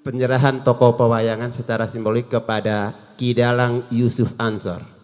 Penyerahan tokoh pewayangan secara simbolik kepada Ki Dalang Yusuf Ansor.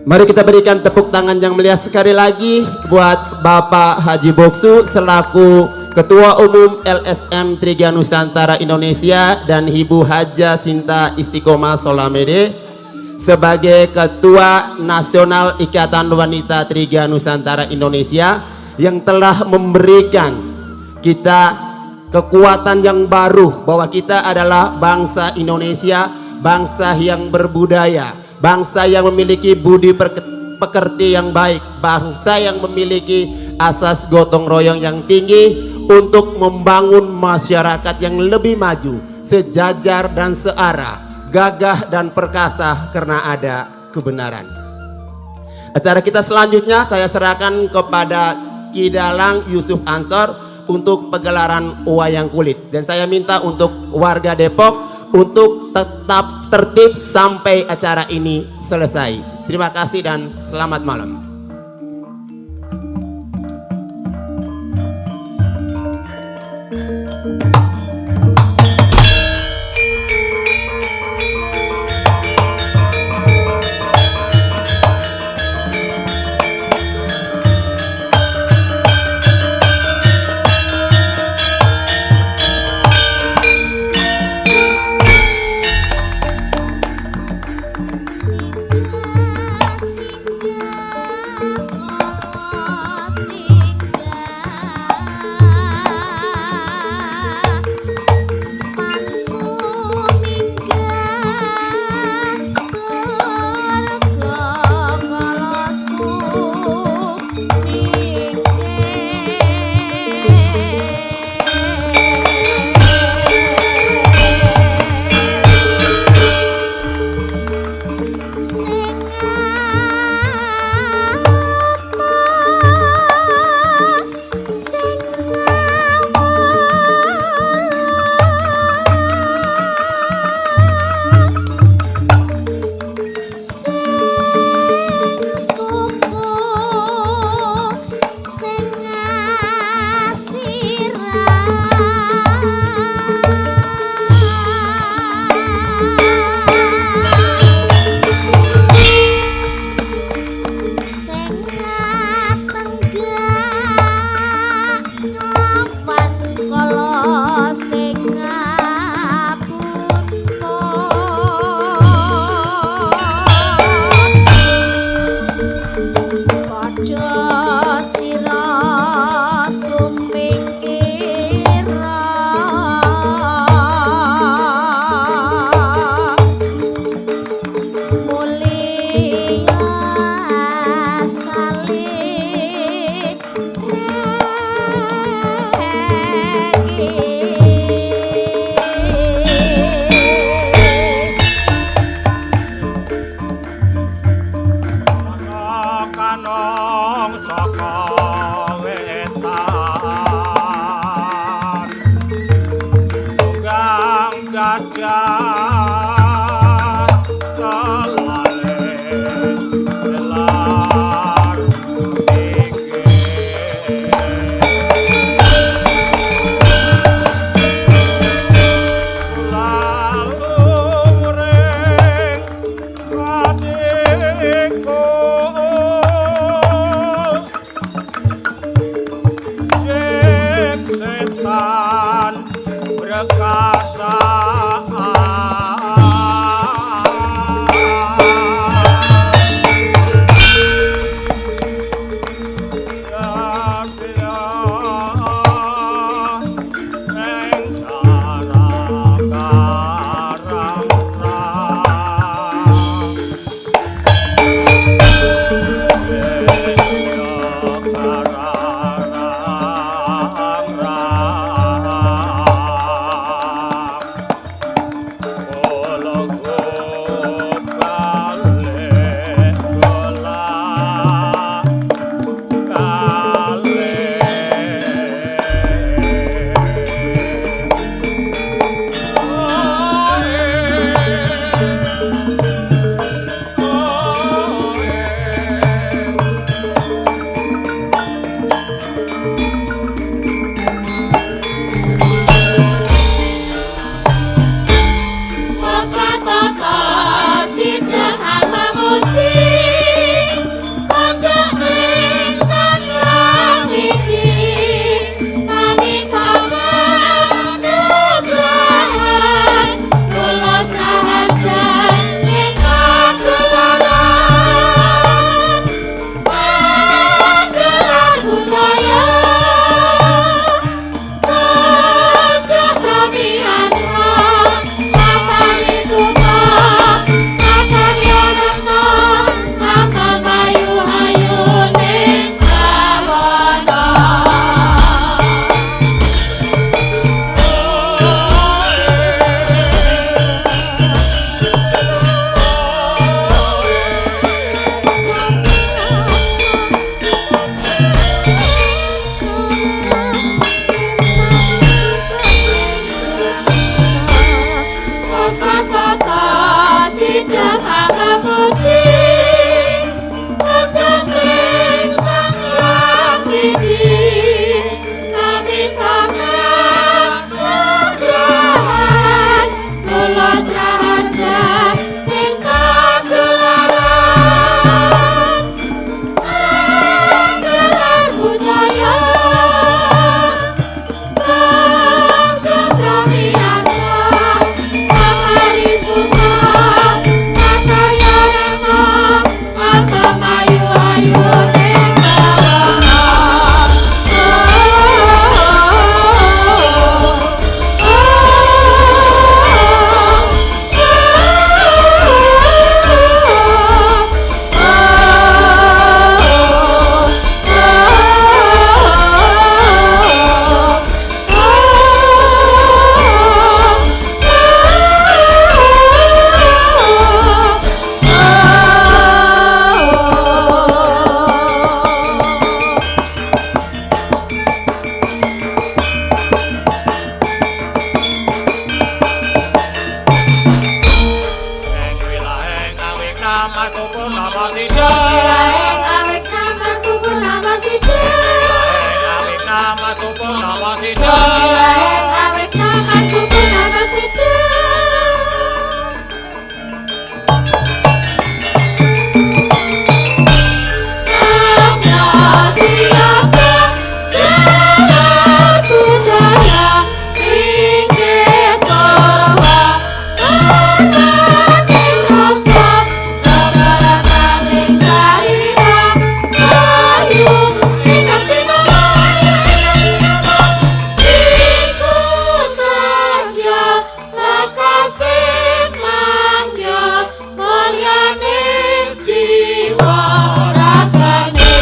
Mari kita berikan tepuk tangan yang meriah sekali lagi buat Bapak Haji Boksu selaku Ketua Umum LSM Triga Nusantara Indonesia dan Ibu Haja Sinta Istiqomah Solamede sebagai Ketua Nasional Ikatan Wanita Triga Nusantara Indonesia yang telah memberikan kita kekuatan yang baru bahwa kita adalah bangsa Indonesia, bangsa yang berbudaya, bangsa yang memiliki budi pekerti yang baik, bangsa yang memiliki asas gotong royong yang tinggi untuk membangun masyarakat yang lebih maju, sejajar dan searah, gagah dan perkasa karena ada kebenaran. Acara kita selanjutnya saya serahkan kepada Ki Dalang Yusuf Ansor untuk pegelaran wayang kulit. Dan saya minta untuk warga Depok untuk tetap tertib sampai acara ini selesai. Terima kasih dan selamat malam. Singgah, singgah. sida. Laheng awit nam astuku nama sida. Samya siaga gelar budaya ringgit purwa purwaning rasa rasa-rasaning sarira ayu ingkang tinama ayu ingkang tinama iku tadya lakasing mangya mulyane jiwa ragane.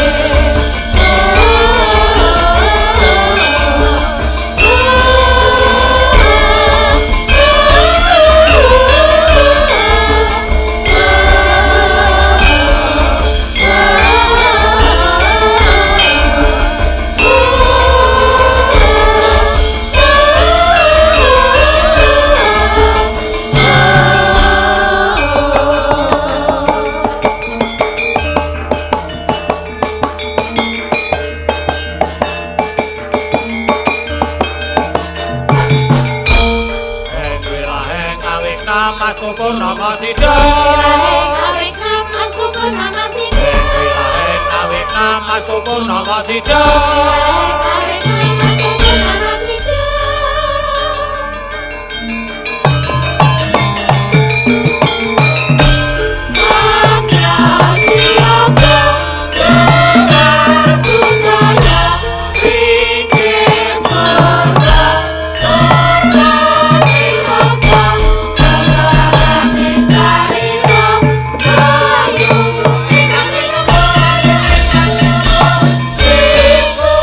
Heng wilaheng awit nam astuku nama sida. Laheng awit nam astuku nama sida. Heng wilaheng awit nam astuku nama sida. Laheng awit nam astuku nama sida. Samya siaga gelar budaya ringgit purwa purwaning rasa rasa-rasaning sarira ayu ingkang tinama ayu ingkang tinama iku.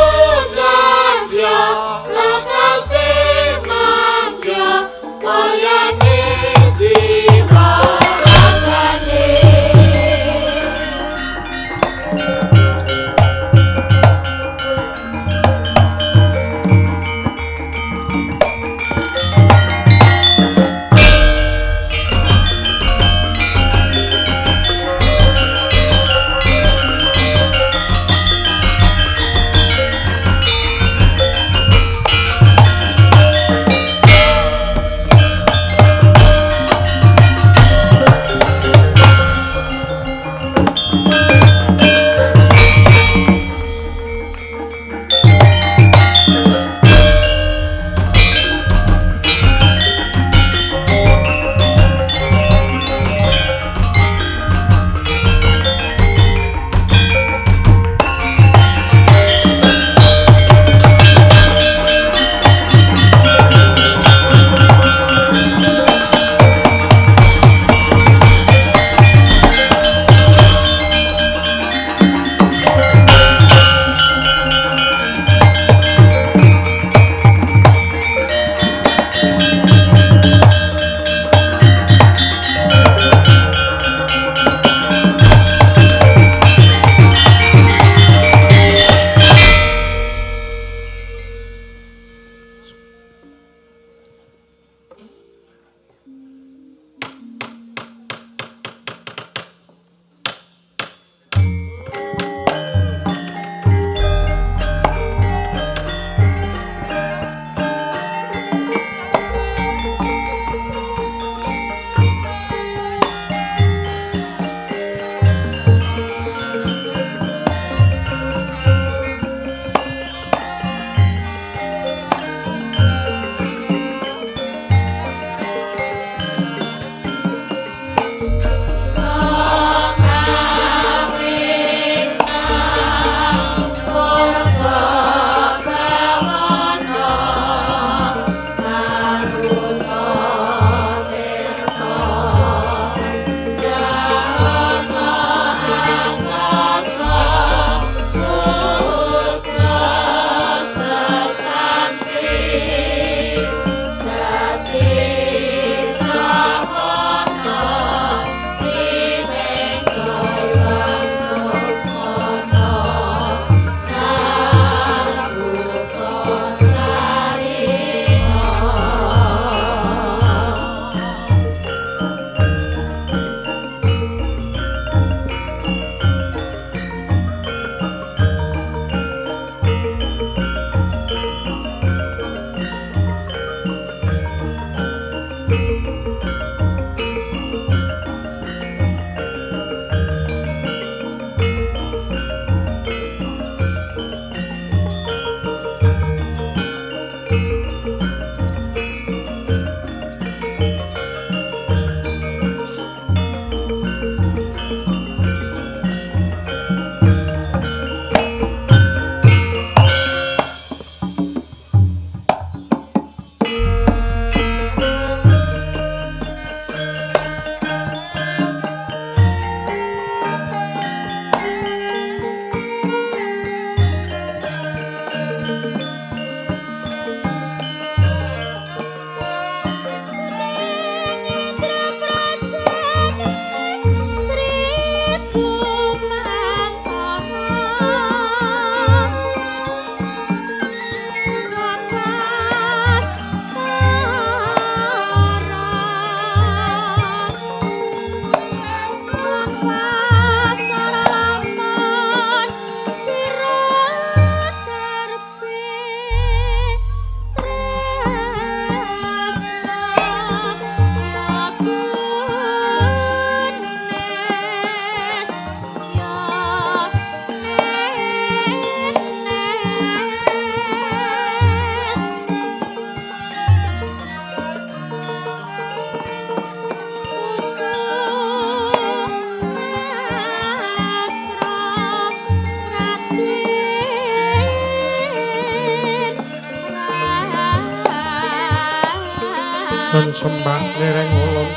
Nun sembah nireng ulun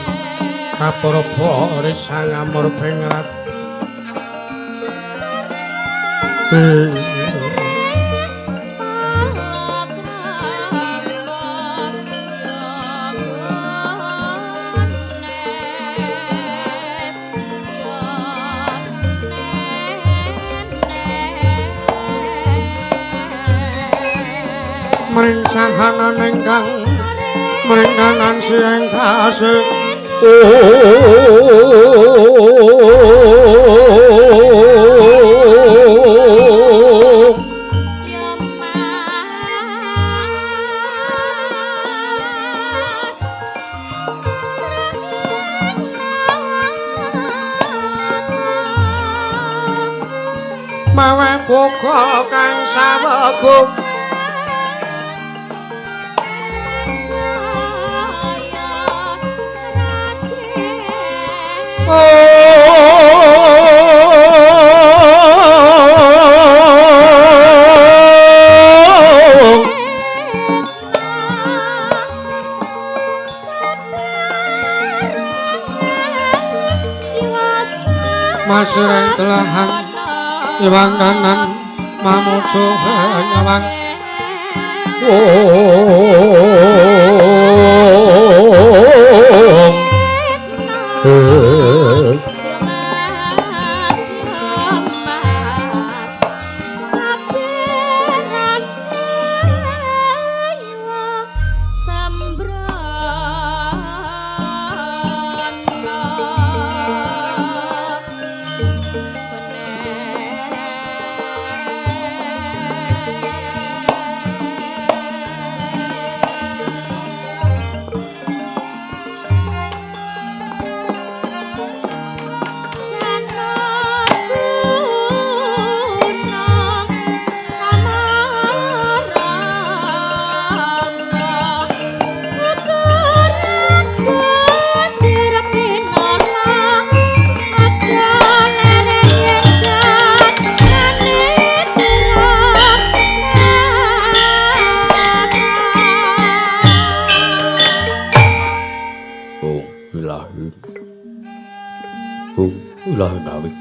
kapraba risang amur pengrat. Mring sahanan ingkang mring kanan siang tasih mawe buka kang sawegu. Masreng telahan iwang kanan mamuju nyawang.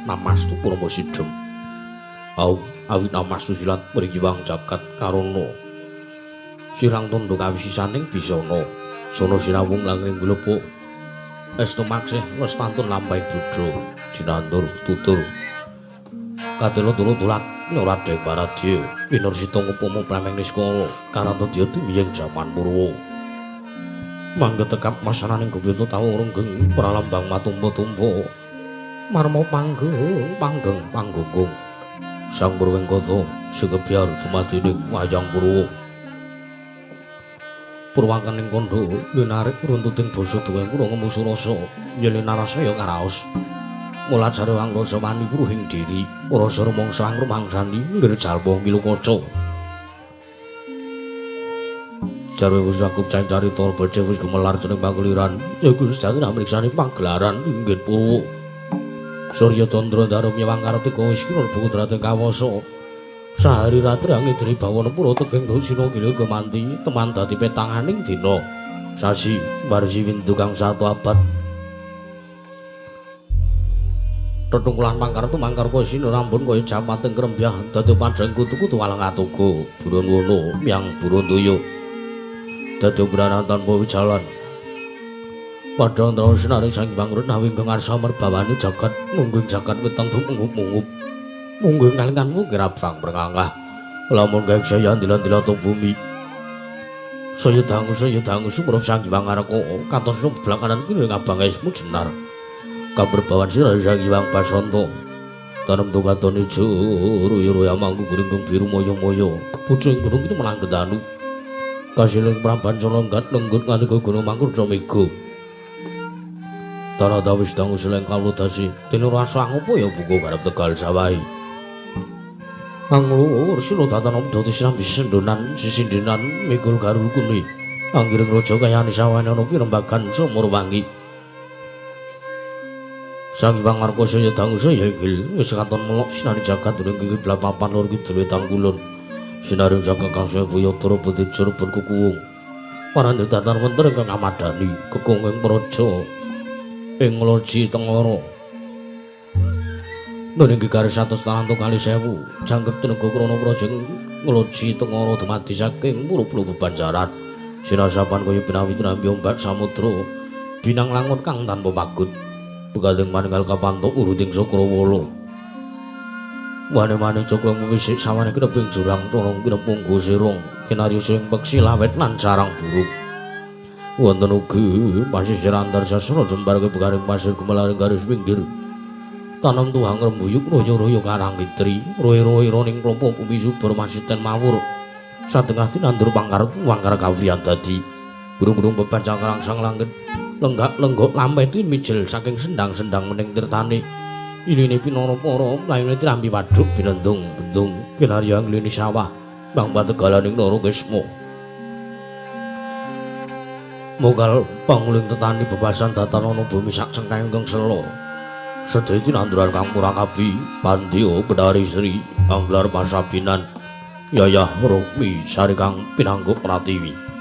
Namastu purma sidhem. Au awit namastu silat mriwang jagat karana. Sirang tandha kawisisaning bisana. Sono sinawung langring glepuk. Estu maksih wis tantun lampahing duda. Sinandur tutur. Katela turu tulat Raden Baradya winursita ngupama prameng niskala karantadya tumiyeng jaman Purwa. Mangga tekap masananing gupita tau renggeng pralambang matumpa-tumpa. Marma panggung panggeng panggunggung sang Purwengkata sekebyar dumadining wayang Purwa. Purwakaning kandha linarik runtuting basa duweng kula ngemusu rasa yen narasaya karaos. Mula jare wang rasa wani kruhing diri rasa rumangsa angrumangsani lir jalma ngilu kaca. Jarwe wis akup carita becik wis gumelar jeneng pakuliran ya iku sejatine mriksani pagelaran inggih Purwa. Surya Candra Daru miwang kartika wis kira pudrate kawasa. Sahari ratri angidri bawana pura tegeng dosina gila gemanti teman dadi petanganing dina. Sasi warsi windu kang satu abad. Tetungkulan mangkartu mangkarka sina rambun kaya jamating krembyah dadi padhang kutu-kutu walang atuku burun wono miyang burun tuyuk. Dadi obranan tanpa wijalan. Padhang terus naring sang Hyang Nawi ingkang ngarsa merbawani jagat nungging jagat weteng tumungup-mungup. Mungging kalinganmu kirabang prengangah. Lamun gawe jaya ndila-ndila bumi. Saya dangu sumrup Sang Hyang Ngarka kantos blangkanan kuwi ngabang esmu jenar. Kaberbawan sira Sang Hyang Basanta. Tanem tukaton ijo ruya-ruya mangku guringgung biru moyo-moyo. Pucung gunung itu menang gedanu. Kasiling pramban colonggat lenggut nganti gunung mangkur mega. Tanah tawis dangu seleng kaludasi dene rasa ngopo ya buku garap Tegal sawahi. Anglur sila datan omdoti sinambi sendonan sisindenan mikul garul kuni. Anggiring raja kayane sawane ana pirembagan sumur wangi. Sang Hyang Ngarka saya dangu saya inggil wis katon melok sinari jagat during kiblat papan lor kidul wetan kulon. Sinaring jagat kang sewu yatra putih jero kukuwung. Parandha datan wonten ingkang amadani kekunging praja ing Loji Tengara. Nuninggi garis 142.000 jangkep tenaga krana praja ing Loji Tengara dumadi saking puluh-puluh bebanjaran. Sinasapan kaya binawi tinampi ombak samudra binang langun kang tanpa pagut. Begading manunggal kapantuk uruting Sukrawala. Wane-wane cokro wisik sawane kineping jurang colong kinepunggu sirung kinarya sing peksi lawet lan sarang burung. Wonten ugi pasisir antar sasana jembar kebegaring pasir gumelaring garis pinggir. Tanem tuhang rembuyuk royo-royo karang kitri, roy-roy roning klopo bumi subur masiten mawur. Satengah tinandur pangkar wangkar kawriyan dadi. Burung-burung bebancang kerangsang langit lenggak-lenggok lampeh mijil saking sendang-sendang mening tirtane. Iline pinara para mlayune tirambi waduk binendung bendung kinarya nglini sawah bang pategalaning Nara Kisma. Mogal panguling tetani bebasan datan ana bumi sak cengkeh ingkang sela. Sedaya tinanduran kang murakabi Pandya Bedari Sri Anglar Pasabinan Yayah Rukmi Sari kang pinangguk Pratiwi.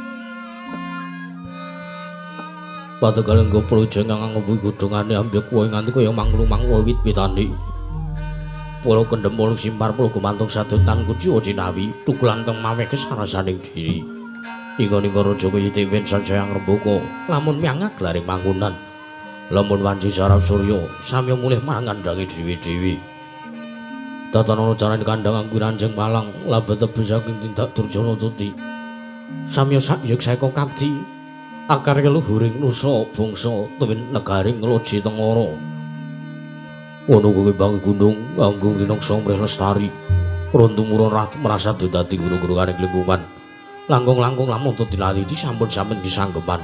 Pategaling praja ingkang ngembuhi godhongane ambyek wohe nganti kaya manglung-manglung wit-witane. Pala kendhem pala simpar pala gumantung sadotan kuciwa cinawi tukulan kang maweh kesarasaning diri. Ingon-ingon raja kaya dewen sansaya ngrembaka lamun miyang aglaring mangunan. Lamun wanci sarap surya samya mulih marang kandhange dhewe-dhewe. Tatanana carane kandhang anggo ranjeng palang labet tebih saking tindak durjana tuti. Samya sakyek saeka kabdi akarya luhuring nusa bangsa tuwin negaring Loji Tengara. Ana kuwi bang gunung anggung rinaksa mrih lestari. Runtumurun rat merasa dadi gunung-gununganing lingkungan. Langkung-langkung lamun tinaliti sampun-sampun disanggeman.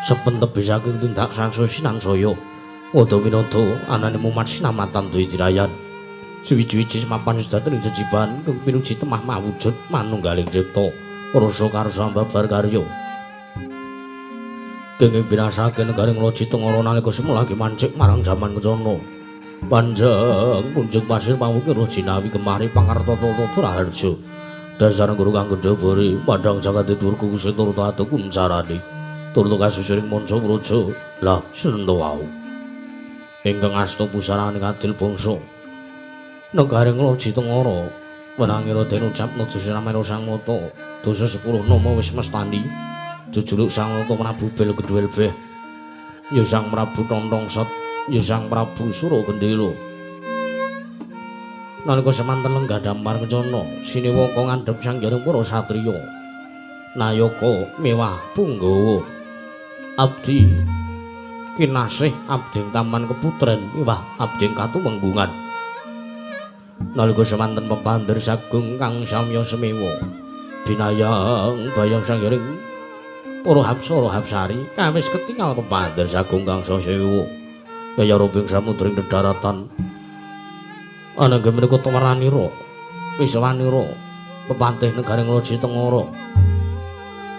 Sepen tebih saking tindak sansaya sinansaya. Wada winada anane mumat sinamatan duwi dirayan. Suwiji-wiji semapan sejatining jejiban kang pinuji temah mawujud manunggaling cipta. Rasa karsa ambabar karya. Kenging binasake negaring Loji Tengara nalika semulagi mancik marang jaman kencana. Panjang punjung pasir pawukir jinawi kemari pangarta tata raharja. Dasar guru kang gedhe padhang jagat dhuwur kukusita turta atuh kuncarane. Turta kasusuring manca praja lah sento wau. Ingkang asta pusarane adil bangsa. Negaring Loji Tengara wenangira den ucap nuju sinamera sang mata dosa 10 nama wis mestani. Jujuluk Sang Nata Prabu Bel Gedhuwel Beh. Ya Sang Prabu Tontong Sot, ya Sang Prabu Sura Gendela. Nalika semanten lenggah dampar kencana, siniwaka ngandhep sanghyang para satriya. Nayaka mewah punggawa. Abdi kinasih abdi taman keputren mewah abdi katumenggungan. Nalika semanten pepandir sagung kang samya semewa. Binayang bayang sanghyang para hapsara hapsari kawis ketingal pepandir sagung kang sasewa. Yaya robing samudring dedaratan. Anangga menika tumaranira wiswanira pepantih negaring Loji Tengara.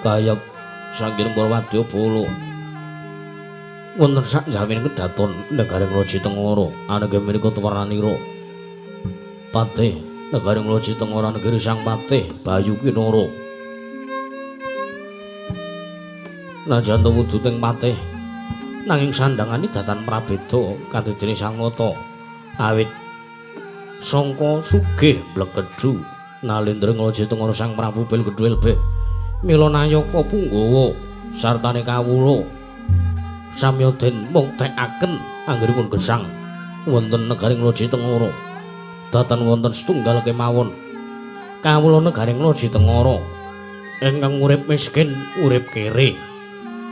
Kayap sanggir para wadya bala. Wonten sak jamin kedaton negaring Loji Tengara. Anangga menika tumaranira patih negaring Loji Tengara negeri Sang Patih Bayu Kinara. Najan wujuding patih nanging sandhangane datan prabeda kadidene Sang Nata. Awit sangka sugih blekedhu nalindra Loji Tengara Sang Prabu Bel Gedhuwel Beh mila nayaka punggawa sartane kawula samya den muktekaken anggenipun gesang wonten negaring Loji Tengara. Datan wonten setunggal kemawon kawula negaring Loji Tengara ingkang urip miskin urip kere.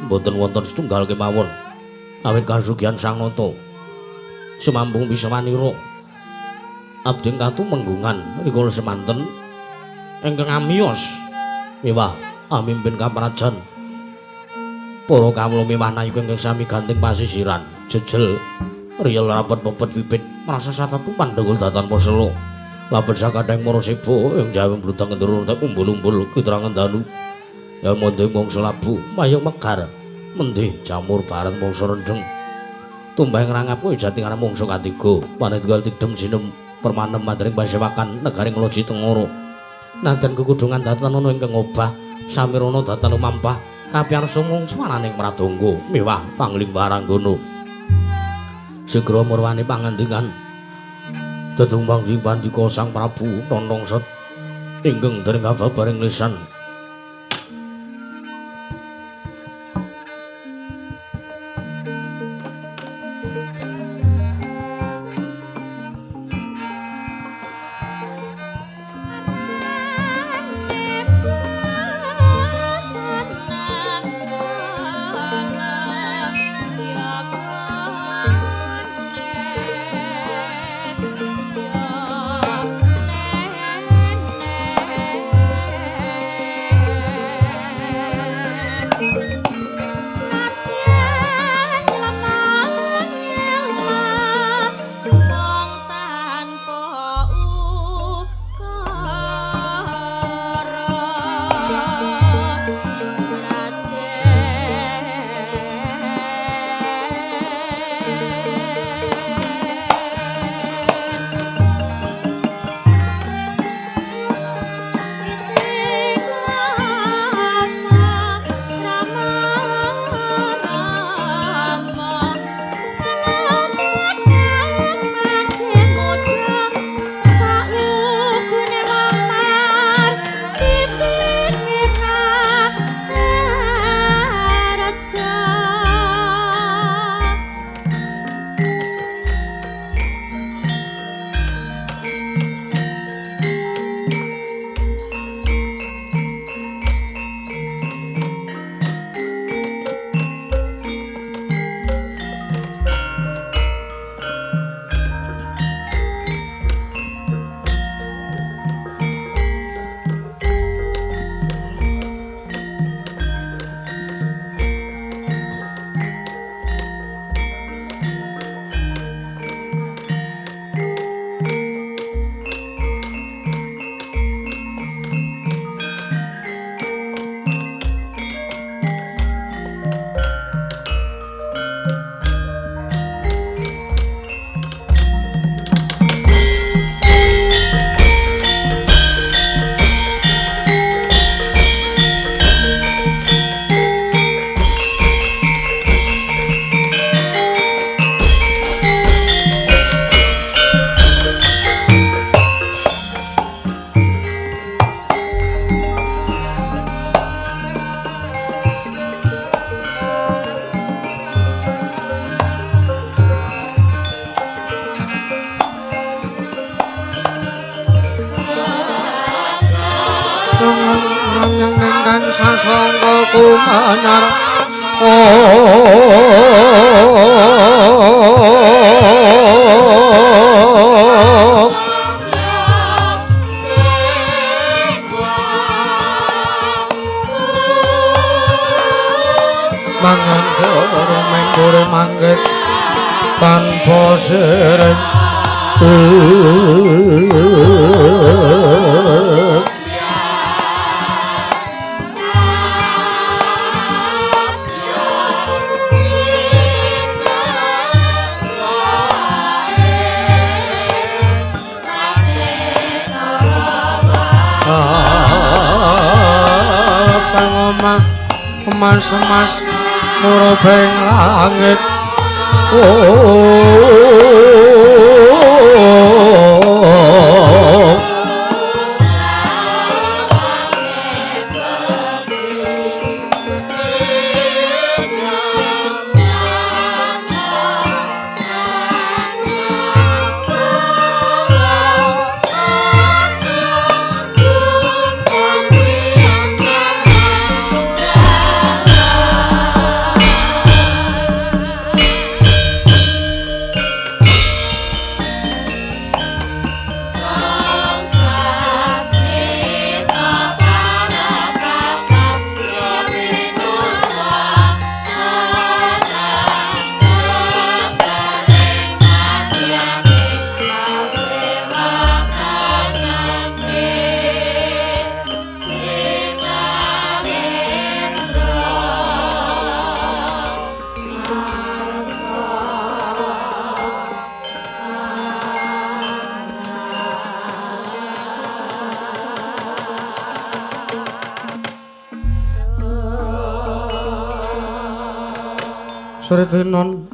Mboten wonten setunggal kemawon awit kasugihan Sang Nata sumambung wiswanira abdi katumenggungan rikala semanten ingkang amiyos miwah amimpin kaprajan para kawula miwah nayaka ingkang sami ganting pasisiran jejel riyel rapet pepet pipit merasa satatu pandhenggul datan posela labet sakadheng para seba ing jawi bludang kendurun tek umbul-umbul kitrangan dalu. Ya mendhe mangsa labu mayung megar mendhe jamur bareng mangsa rendheng tumbang ngrangap kuwi jatingan mangsa katiga panetgal tidem sinem permanem madring pasewakan negaring Loji Tengara. Nadan kekudungan datan ana ingkang obah samirana datan lumampah Kapiyarsa mung swaraning pradangga miwah pangling waranggana. Sigra murwane pangandikan dadung pandika Sang Prabu Nonong Set ingkang dereng kababaring lisan. Kumanyar mangan guru mengguru manggit tanpa sering. Mas-mas murubeng langit. Sritinon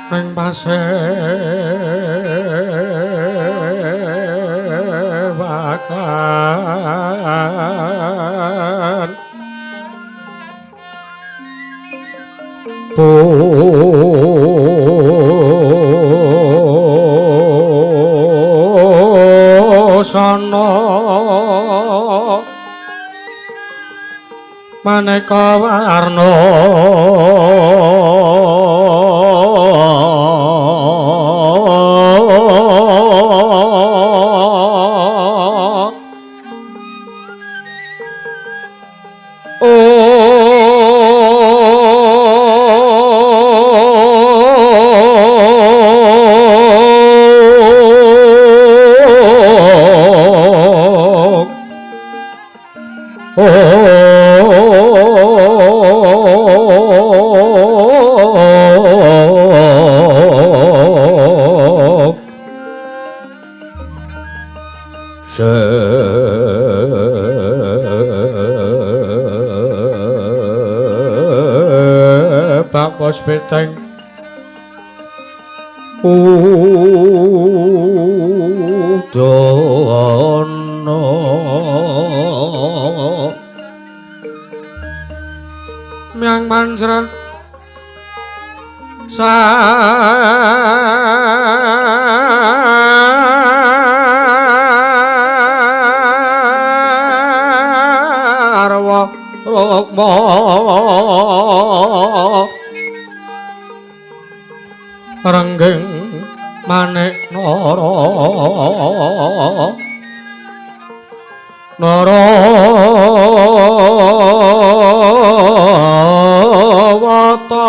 ning pasewakan busana maneka warna Sebab peteng udana myang manjra sarwa rukma rengging manik nara nara wata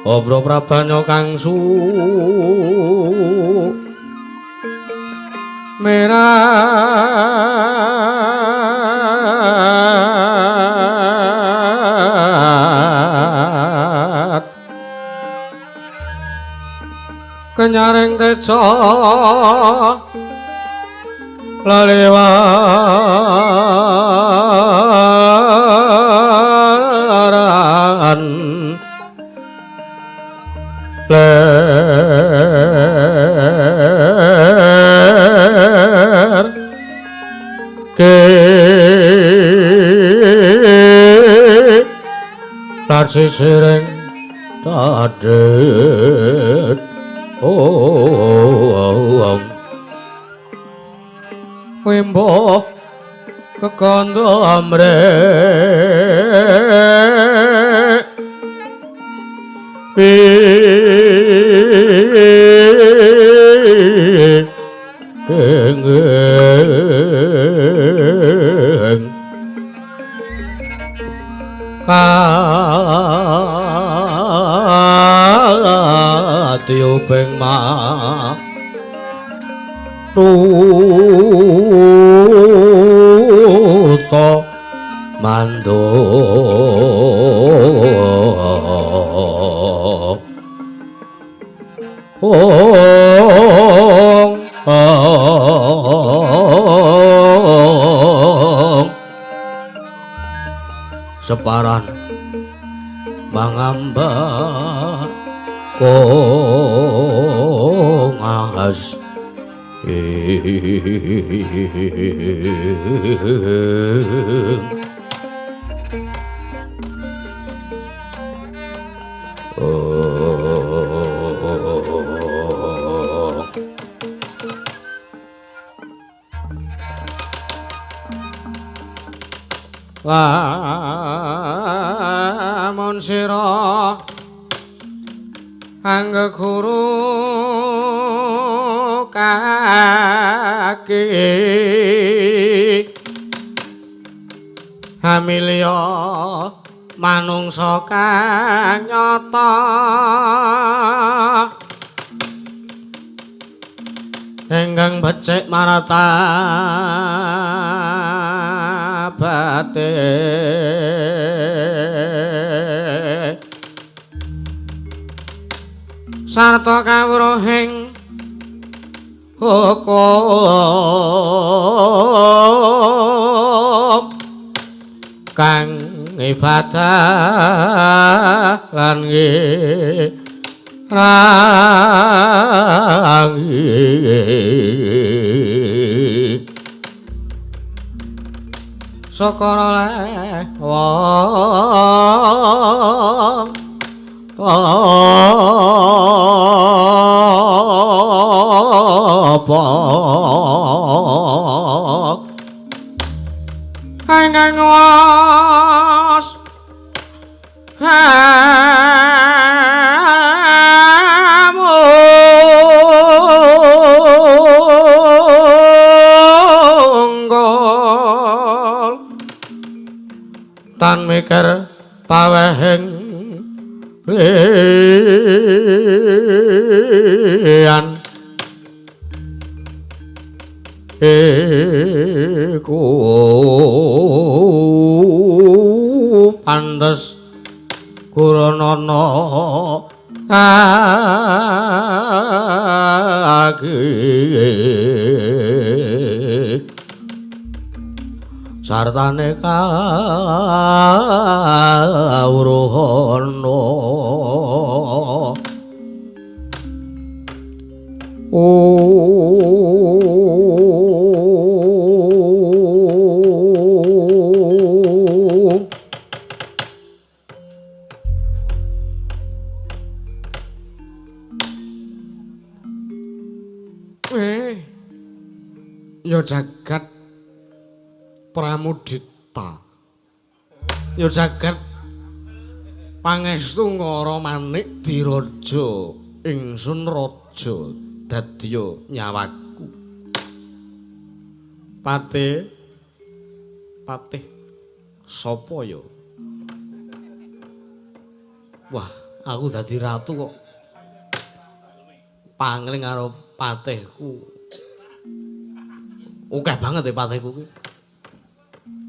Obro prabanya kang su merat kenyaring teja lalewaran ler ke sisiring tadet oh wimbo kekondo amre Katiuping ma ruta mando ong ong separan mangambar kongas lamun sira anggeguru kaki hamilya manungsa kang nyata Ingkang becik martabate sarta kawruhing hukum kang ibadah lan ngirangi saka oleh wong apa ingkang was amunggol tan mikir pawehing liyan iku pantes kuranana agi sartane kawruhana. Ya jagat Pramudita, ya jagat pangestu ngara manik diraja ingsun raja dadya nyawaku. Patih patih sapa ya? Wah, aku dadi ratu kok pangling karo patihku. Akeh banget ya patihku ki.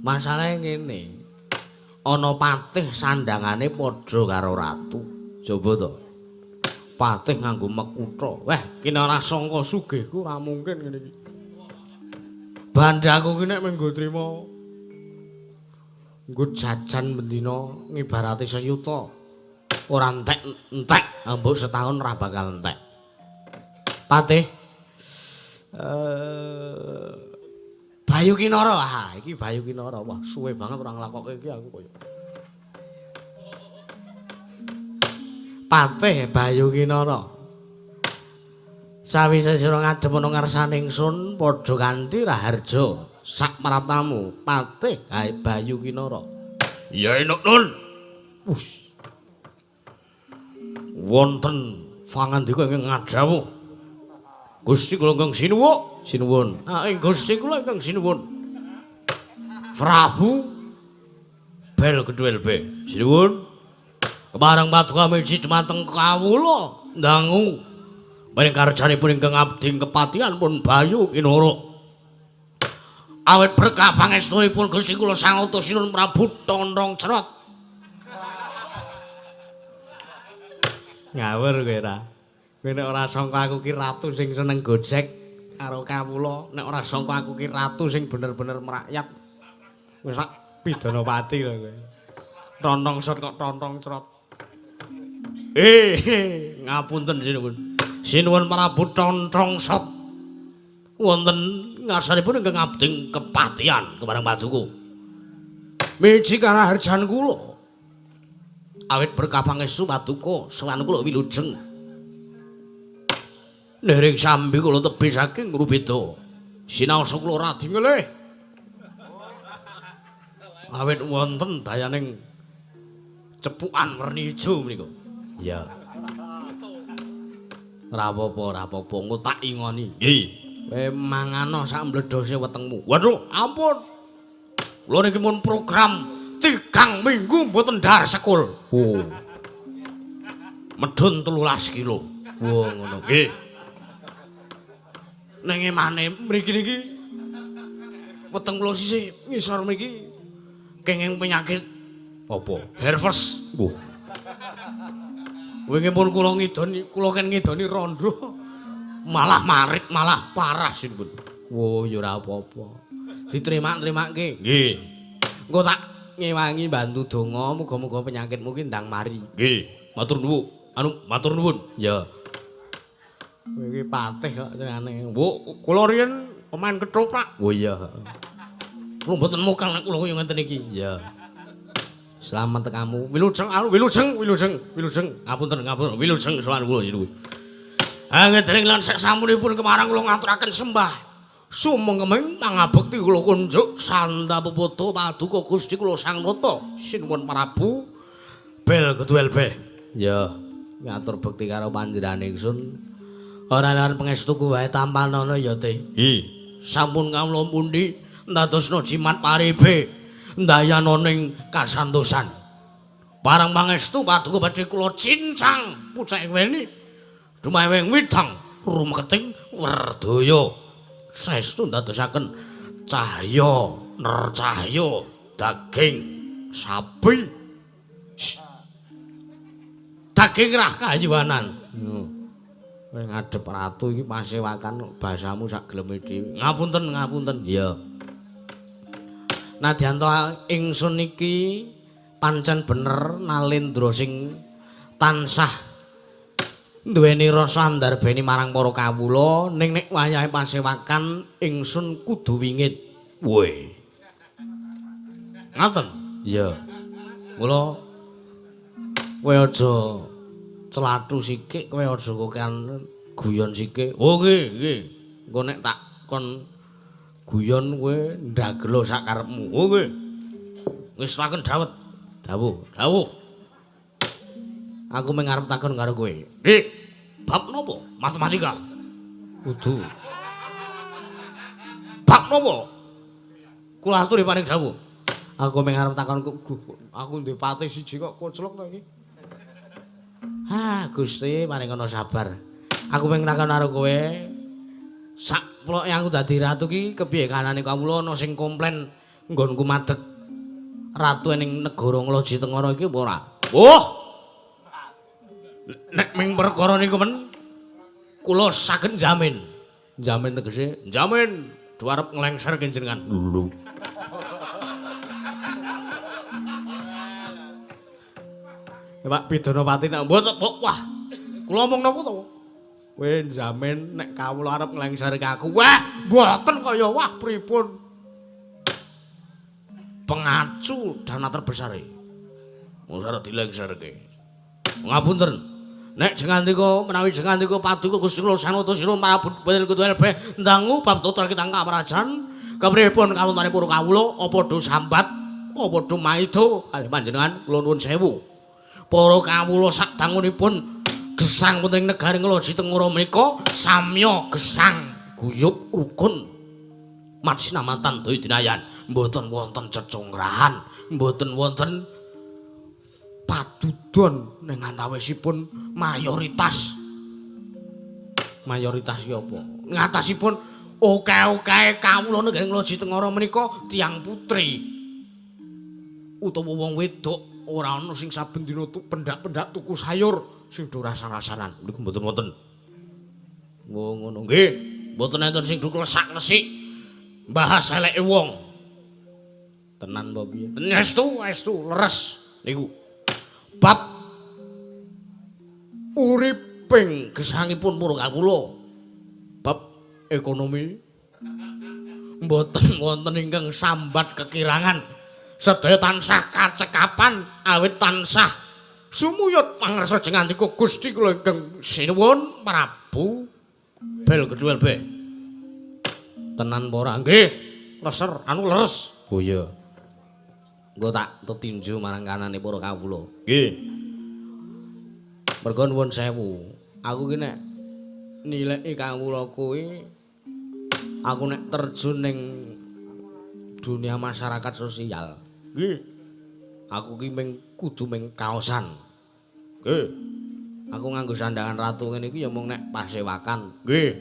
Masalahe ngene. Ana patih sandangane padha karo ratu. Coba to. Patih nganggo mekutha. Wah, ki nek ora sangka sugihku ora mungkin ngene iki. Bandhaku ki nek mung nggo trima nggo jajan bendina ngibarate seyuta. Ora entek-entek, mbok setahun ora bakal entek. Patih Bayu Kinara. Ah, iki Bayu Kinara. Wah, suwe banget ora nglakokke iki aku koyo. Patih Bayu Kinara. Sawise sira ngadhep ana ngarsane ingsun padha kanthi raharja sak maratamu Patih Bayu Kinara. Ya enuk nun. Wus. Wonten pangandika ingkang ngadhawuh. Gusti kula ingkang sinuwun. Sinuwun. Ah, ing Gusti kula ingkang sinuwun. Prabu Bel Gedhuel B. Sinuwun. Kepareng paduka miji dumateng kawula ndangu maring karjanipun ingkang abdi kepatihan pun Bayu Kinara. Awit berkah pangestunipun Gusti kula Sang Utus Sinuwun Prabu Tontrong Cerot. Ngawur kowe ra. Kowe nek ora sangka aku ki ratu sing seneng gojek karo kawula, nek ora sangka aku ki ratu sing bener-bener merakyat. Wis sak pidana pati lho kowe. Tontong sot kok tontong cerot. Ngapunten sinuwun. Sinuwun Prabu Tontong Sot. Wonten ngarsanipun ingkang abdi kepatihan kepareng paduka. Miji karaharjan kula. Awit berkah pangestu paduka sowan kula wilujeng. Nering sambi kula tebih saking Rubeda. Sinaosa kula radi ngelih. Awit wonten dayaning cepukan werni ijo menika. Iya. Ora apa-apa, ora apa-apa, engko tak ingoni. Nggih. Kowe mangano sak mledhose wetengmu. Waduh, ampun. Kula niki mun program 3 minggu mboten dhahar sekul. Oh. Medhun 13 kilo. Wah, ngono. Nggih. Ning emane mriki niki weteng kula sisih ngisor mriki kenging penyakit Apa? herpes. Wah. Wingi pun kula ngidoni, kula ken ngidoni rondo. Malah marit, malah parah sinipun. Wo ya ora apa-apa. Diterima-terimake. Nggih. Engko tak ngewangi bantu donga, muga-muga penyakitmu ki ndang mari. Nggih. Matur nuwun. Anu, matur nuwun. Ya. Kowe iki patih kok senengane. Wo, kula riyen pemain ketoprak. Oh iya. Kula mboten mokal nek kula kaya ngeten iki. Iya. Selamat tekamu. Wilujeng, anu wilujeng, wilujeng, wilujeng. Ngapunten, ngapunten. Wilujeng sowan kula jenengan. Angedring lan sak samunipun kemarang kula ngaturaken sembah. Sumengkeming pangabekti kula kunjuk santa peputu paduka Gusti kula Sang Nata Sinuwun Prabu Bel Ketuel Be. Ya, ngatur bekti karo panjenengan ingsun. Ora lan pangestuku wae tampanana ya, Teh. Nggih. Sampun kawula pundi ndadosna jimat paribe ndayana ning kasantosan. Parang pangestu paduka badhe kula cincang pucake weni. Dumaweng widang rumeketing werdaya. Saestu ndadosaken cahya nercahya daging sapi. Daging rah kayuwanan. Kowe ngadhep ratu iki pasewakan bahasamu sak geleme dhewe. Ngapunten, ngapunten. Iya. Nadyan to ingsun iki pancen bener nalendra sing tansah duweni rasa andarbeni marang para kawula ning nek wayahe pasewakan ingsun kudu wingit. Woi. Ngaten? Iya. Mula kowe aja celathu sikik, kowe aja kokean guyon sikik. Oh nggih, nggih. Engko nek tak kon guyon kowe ndagelo sak karepmu. Oh nggih. Wis takon dawet. Dawuh, dawuh. Aku mung arep takon karo kowe. Nggih. Bab napa? Matematika. Kudu. Bab napa? Kula aturi paring dawuh. Aku mung arep takon aku duwe patih siji kok koclok to iki. Ha, Gusti paring ana sabar. Aku mung takon karo kowe. Sak ploke aku dadi ratu ki kepiye kanane kawula ana sing komplain nggonku madeg ratu ning negara Ngloji Tengara iki apa ora? Oh. Nek ming perkara niku men kula saged jamin. Jamin tegese jamin arep nglengserke jenengan. Lho. Ya Pak Pidanapati nek mboten wah. Kula omong napa to? Kowe njamin nek kawula arep nglengserke aku. Wah, mboten kaya wah pripun. Pengacu dana terbesar e. Mung arep dilengserke. Ngapunten. Nek jengandika menawi jengandika paduka Gusti kula Sanata Sira Prabu Bel Kutu Elbe ndangu bab total kitang kamrajan kepripun kawuntane para kawula apa do sambat apa do maida kalih panjenengan kula nuwun sewu. Para kawula sadangunipun gesang wonten ing negari Ngloji Tengara menika samya gesang guyub rukun majinamatan daya dinayan mboten wonten cecungrahan mboten wonten padudon ning antawisipun mayoritas. Mayoritas ki apa? Ngatasipun oke-oke kawula negari Ngloji Tengara menika tiyang putri utawa wong wedok ora ana sing saben dina pendak-pendak tuku sayur sing do rasan-rasanan niku mboten wonten. Wo ngono nggih, mboten enten sing do klesak-klesik bahas eleke wong. Tenan apa piye? Estu, estu leres niku. Bab uriping gesangipun para kawula, bab ekonomi mboten wonten ingkang sambat kekirangan. Sedaya tansah kacekapan awit tansah sumuyut pangarsa jengandika Gusti kula ingkang sinuwun Prabu Bel Gedhuel Be. Tenan apa ora? Nggih, leser anu leres. Oh iya. Engko tak tetinju marang kanane para kawula. Nggih. Mergo nuwun sewu. Aku ki nek nileki kawula kuwi aku nek terjun ning dunia masyarakat sosial. Nggih. Aku ki mung kudu mung kaosan. Nggih. Aku nganggo sandangan ratu ngene iki ya mung nek pasewakan. Nggih.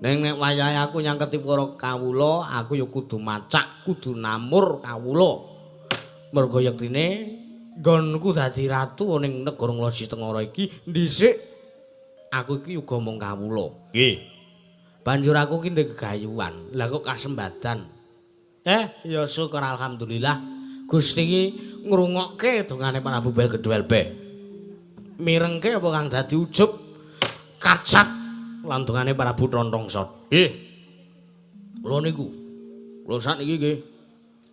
Ning nek wayahe aku nyangketi para kawula, aku ya kudu macak, kudu namur kawula. Merga yektine nggonku dadi ratu ning negara Ngloji Tengara iki dhisik aku iki uga mung kawula. Nggih. Banjur aku ki ndek gegayuhan. Lah kok kasembadan. Ya syukur alhamdulillah Gusti iki ngrungokke dongane Prabu Belgedwelbe. Mirengke apa kang dadi ujub kacat lan dongane Prabu Tontongsot. Nggih. Kula niku. Kula sakniki nggih.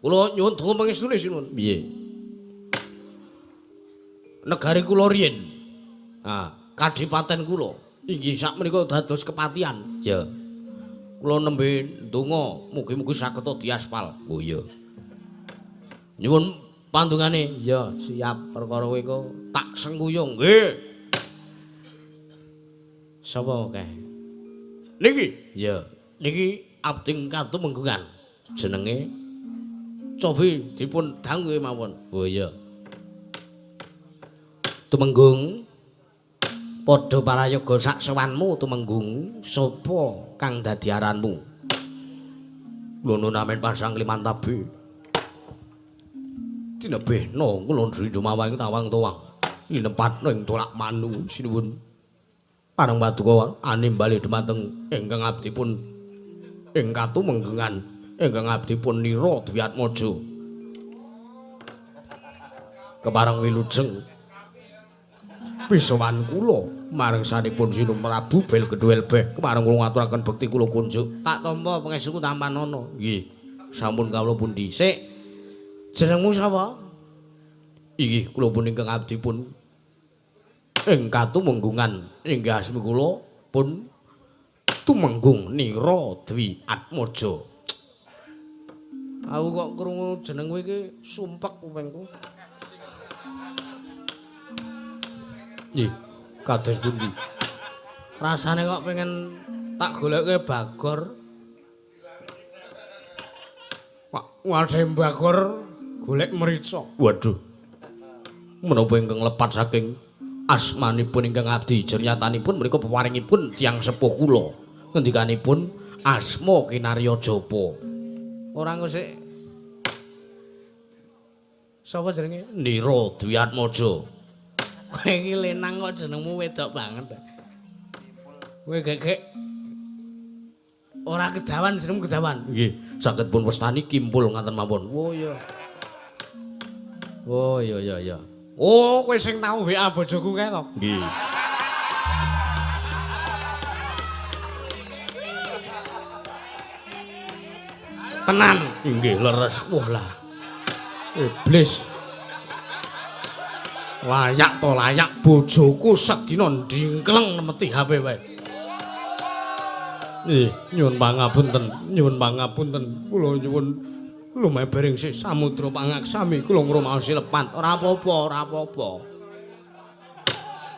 Kula nyuwun donga pangestune sinuwun. Piye? Negari kula riyin. Ah, kadipaten kula inggih sakmenika dados kepatihan. Ya. Kula nembe ndonga mugi-mugi saged diaspal. Oh iya. Nyuwun pandungane. Ya, siap perkara kowe engko tak sengkuyung. Nggih. Sapa kae? Niki. Ya, niki abdi katumenggungan. Jenenge cobi dipun dangu mawon. Oh iya. Tumenggung padha parayoga sak sowanmu Tumenggung, sapa kang dadi aranmu? Kula namen pasang limantabe. Tinebihna kula ndrindu mawang tawang-tawang. Linepatna ing tolak manu sinuwun. Pareng paduka animbali dumateng ingkang abdi pun ing katumenggungan ingkang abdi pun Nira Dwiatmaja. Kepareng wilujeng pisowan kula marang sanipun Sinun Prabu Belgedwelbeh kepareng kula ngaturaken bekti kula kunjuk. Tak tampa pangestuku tampanana. Nggih. Sampun kawula pundi? Sik. Jenengmu sapa? Inggih kula pun ingkang abdi pun ing katumenggungan inggih asmi kula pun Tumenggung Nira Dwi Atmaja. Aku kok krungu jenengmu iki sumpek kupingku. Nggih, kados pundi? Rasane kok pengen tak goleke Bagor. Pak, wadhe Bagor golek mrica. Waduh. Menapa ingkang lepat saking asmanipun ingkang abdi jernyatanipun menika peparingipun tiyang sepuh kula. Ngendikanipun asma kinarya japa. Ora ngusik. Sapa jenenge? Nira Dwiatmaja. Kowe iki lenang kok jenengmu wedok banget. Kowe gegek ora kedawan jenengmu kedawan. Nggih, saged pun wastani kimpul ngaten mawon. Oh iya. Oh iya iya iya. Oh, kowe sing tau WA bojoku kae to? Nggih. Tenan. Nggih, leres. Wah lah. Iblis. Layak to layak bojoku sedina ndingkleng nemeti HP wae. Nggih, nyuwun pangapunten, nyuwun pangapunten. Kula nyuwun lumebering sih samudra pangaksami kula ngrumaosi lepat. Ora apa-apa, ora apa-apa.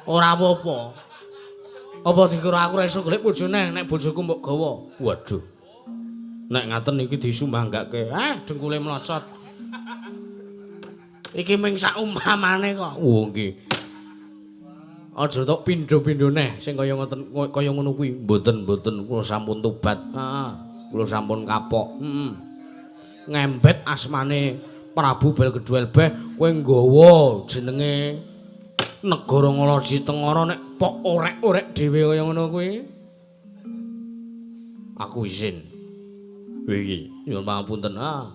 Ora apa-apa. Apa dikira aku ora iso golek bojone nek bojoku mbok gawa? Waduh. Nek ngaten iki disumanggake. Dengkule mlocot. Iki mung sak umpamane kok. Oh nggih. Aja tok pindho-pindho neh sing kaya ngoten kaya ngono kuwi. Mboten, mboten kula sampun tobat. Heeh. Kula sampun kapok. Heeh. Ngembet asmane Prabu Belgedwelbeh kowe nggawa jenenge negara Ngloji Tengara nek pok orek-orek dhewe kaya ngono kuwi. Aku isin. Kowe iki nyuwun pangapunten. Ah.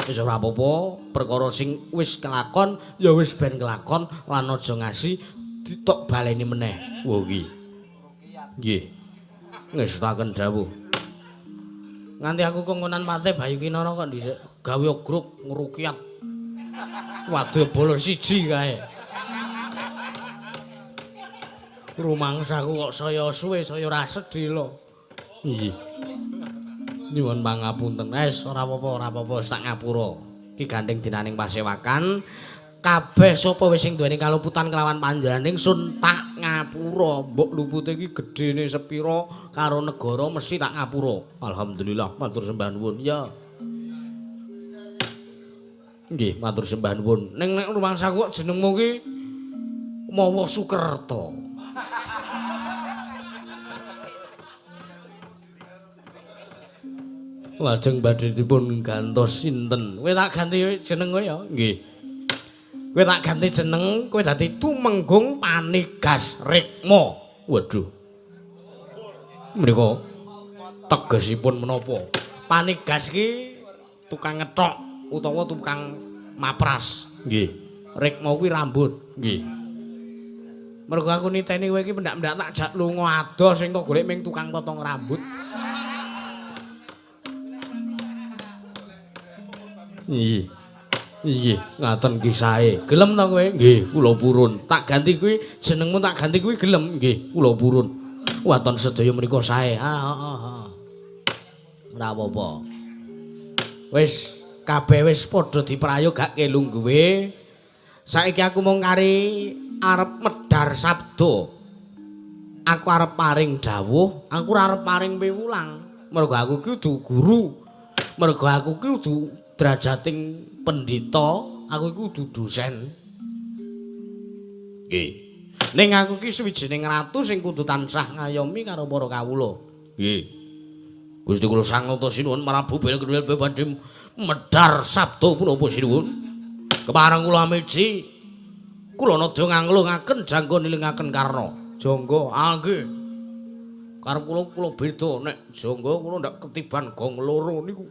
Wis ora apa-apa, perkara sing wis kelakon ya wis ben kelakon lan aja ngasi ditok baleni meneh. Wo iki. Nggih. Ngestakaken dawuh. Nganti aku kongkonan Patih Bayu Kinara kok dhisik gawe grup ngrukyat. Waduh bolo siji kae. Rumangsaku kok saya suwe saya ora sedhela. Nggih. Nyuwun pangapunten. Wis ora apa-apa, ora apa-apa, wis tak ngapura. Iki gandeng dinaning pasewakan. Kabeh sapa wis sing duweni kaluputan kelawan panjenengan ingsun tak ngapura. Mbok lupute iki gedene sepira karo negara mesti tak ngapura. Alhamdulillah, matur sembah nuwun. Ya. Nggih, matur sembah nuwun. Ning nek rumangsaku kok jenengmu ki Mawa Sukerta. Lajeng badhe dipun gantos sinten? Kowe tak ganti jeneng kowe ya? Nggih. Kowe tak ganti jeneng, kowe dadi Tumenggung Panigas Rikma. Waduh. Menika tegesipun menapa? Panigas ki tukang ngethok utawa tukang mapras. Nggih. Rikma kuwi rambut. Nggih. Mergo aku niteni kowe iki pendak-pendak tak jak lunga adoh sing kok golek ming tukang potong rambut. Nggih. Nggih, ngaten kisahe. Gelem ta kowe? Nggih, kula purun. Tak ganti kuwi jenengmu tak ganti kuwi gelem? Nggih, kula purun. Waton sedaya menika sae. Ha ha ha. Ora apa-apa. Wis kabeh wis padha diprayogake lungguhe. Saiki aku mung kari arep medhar sabda. Aku arep paring dawuh, aku ora arep paring piwulang. Mergo aku ki kudu guru. Mergo aku ki kudu drajating pendhita, aku iku kudu dosen. Nggih. Ning aku ki suwijining ratu sing kudu tansah ngayomi karo para kawula. Nggih. Gusti kula Sang Nata sinuwun Prabu Bela badhe medhar sabda punapa sinuwun. Kepareng kula amiji kula nada nganglungaken jangga nilingaken karna. Jangga, ah nggih. Karep kula kula beda nek jangga kula ndak ketiban gong loro niku.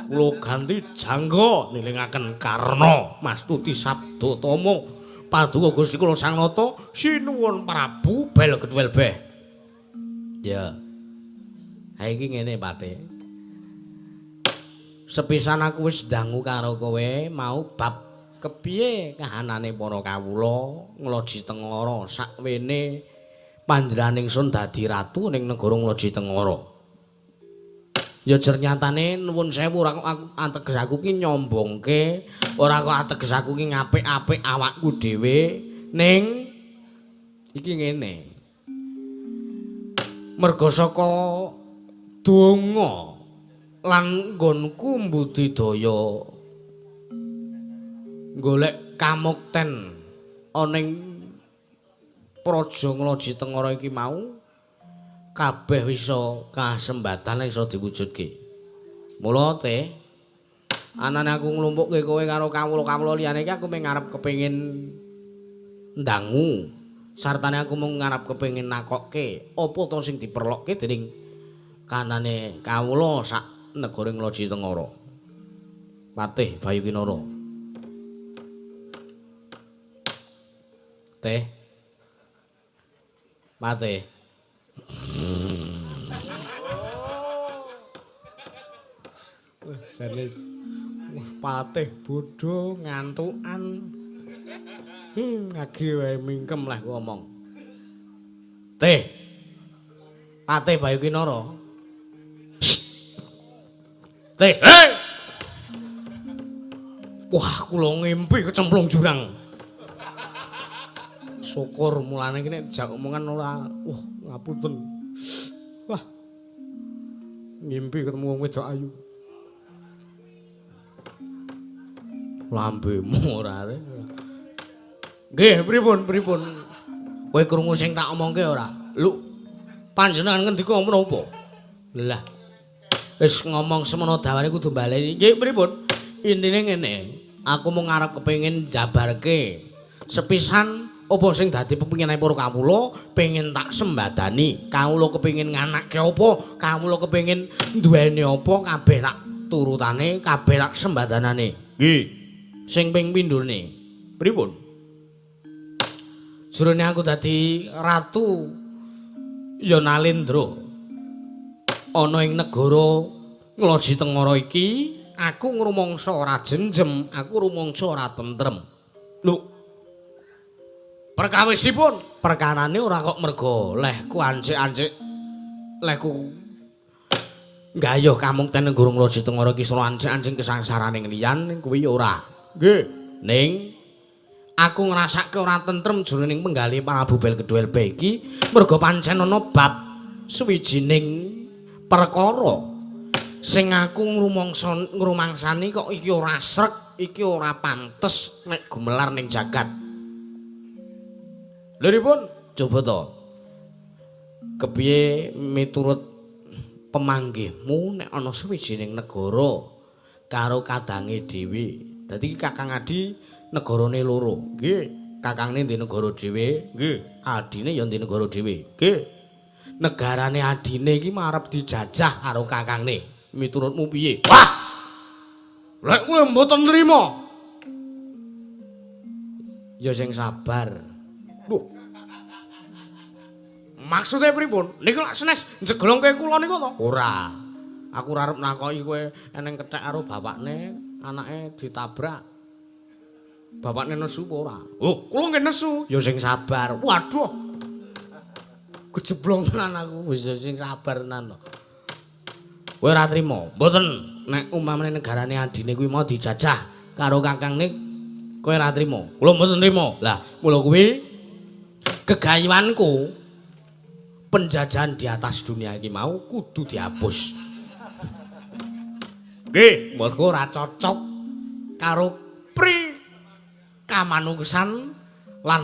Kula ganti jangga nilingaken karna mastuti sabda tama paduka Gusti kula Sang Nata sinuwun Prabu Bel Gedwelbeh. Ya. Ha iki ngene Pate. Sepisan aku wis dangu karo kowe mau bab kepiye kahanane para kawula Ngloji Tengara sakwene panjenengan ingsun dadi ratu ning negara Ngloji Tengara. Ya jer nyatane nuwun sewu ora kok aku ateges aku ki nyombongke, ora kok ateges aku ki ngapik-apik awakku dhewe, ning iki ngene. Merga saka donga lan nggonku mbudidaya golek kamukten ana ing Praja Ngloji Tengara iki mau kabeh iso kasembatan iso diwujudke. Mula te anane aku nglumpukke kowe karo kawula-kawula liyane iki aku mung arep kepengin ndangu sartane aku mung arep kepengin nakokke apa to sing diperlokke dening kanane kawula sak negara Ngloji Tengara. Patih Bayu Kinara. Teh. Patih. Wah, sanes. Wah, patih bodho ngantukan. Ngagi wae mingkem lah ngomong. Teh. Patih Bayu Kinara. Teh. Hei. Wah, kula ngimpi kecemplung jurang. Syukur mulane iki nek jak omongan ora. Wah, ngapunten. Wah. Ngimpi ketemu wong wedok ayu. Lambemu ora are. Nggih, pripun, pripun? Kowe krungu sing tak omongke ora? Lho, panjenengan ngendika menapa? Lah. Wis ngomong semono dawane kudu baleni. Nggih, pripun? Intine ngene, aku mung arep kepengin jabarke sepisan apa sing dadi pepinginane para kawula, pengin tak sembadani. Kawula kepengin nganake apa, kawula kepengin duweni apa, kabeh tak turutane, kabeh tak sembadanane. Nggih. Sing ping pindhone. Pripun? Jrone aku dadi ratu ya Nalendra. Ana ing negara Ngloji Tengara iki, aku ngrumangsa ora jenjem, aku rumangsa ora tentrem. Lho. Perkawisipun perkarane ora kok merga lehku ancik-ancik lehku gayuh kamukten negara Ngloji Tengara iki sora ancik-ancik kesangsaraning liyan kuwi ora. Nggih. Ning aku ngrasake ora tentrem jroning penggalih Prabu Bel Gedwelbe iki merga pancen ana bab suwijining perkara sing aku ngrumangsani kok iki ora srek, iki ora pantes nek gumelar ning jagat. Lha pripun? Coba to. Kepiye miturut Pemanggihmu nek ana sawijining negara karo kadange dhewe. Dadi iki Kakang Adi negarane loro. Nggih, kakangne ndek negara dhewe, nggih, adine ya ndek negara dhewe. Nggih. Negarane adine iki marep dijajah karo kakangne. Miturutmu piye? Wah! Lek kowe mboten nrimo. Ya sing sabar. Lho. Maksude pripun? Niku lak senes njeglongke kula niku to? Ora. Aku ora arep nakoki kowe eneng kethek karo bapakne, anake ditabrak. Bapakne nesu apa ora? Oh, kula nggih nesu. Ya sing sabar. Waduh. Kejeblong tenan aku, wis sing sabar tenan to. Kowe ora trimo? Mboten. Nek umpamane negarane adine kuwi mau dijajah karo kakangne, kowe ora trimo. Kula mboten trimo. Lah, mula kuwi gegayuhanku penjajahan di atas dunia iki mau kudu dihapus. Nggih, mergo ora cocok karo pri kamanungsan lan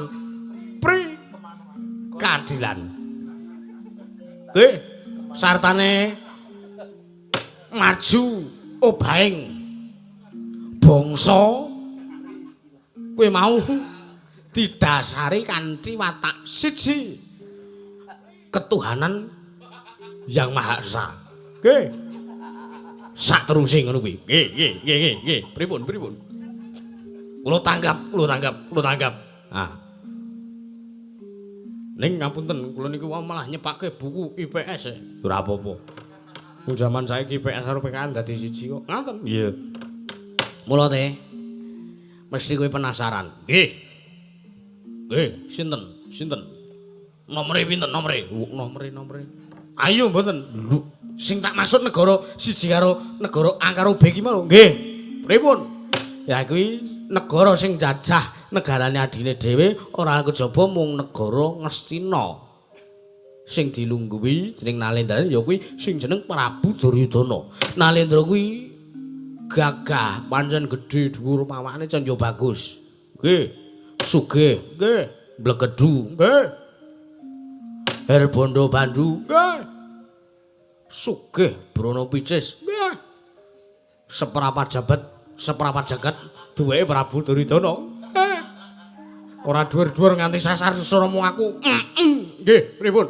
pri keadilan. Nggih, sartane maju obahing bangsa kuwi mau didasari kanthi watak siji, ketuhanan yang Maha Esa. Nggih. Sateruse ngono kuwi. Nggih, nggih, nggih, nggih, nggih. Pripun, pripun? Kula tanggap, kula tanggap, kula tanggap. Ah. Ning ngapunten, kula niku malah nyepake buku IPS. Ora apa-apa. Wong jaman saiki IPS karo PKN dadi siji kok. Ngaten? Iya. Mula te mesti kowe penasaran. Nggih. Nggih, sinten? Sinten? Nomere pinten nomere? Nomere nomere. Ayo mboten. Lho, sing tak maksud negara siji karo negara A karo B iki mau. Nggih. Pripun? Ya kuwi negara sing jajah negarane adine dhewe ora kejaba mung negara Ngastina. Sing dilungguhi jeneng Nalendra ya kuwi sing jeneng Prabu Duryudana. Nalendra kuwi gagah, pancen gedhe dhuwur pawakane candha bagus. Nggih. Sugih, nggih. Blegedu, nggih. Herbondo Bandu, nggih. Sugih Brono Picis, nggih. Seprapat jabat, seprapat jagat duweke Prabu Duryudana. Ora dhuwur-dhuwur nganti sasar susur omong aku. Nggih, pripun?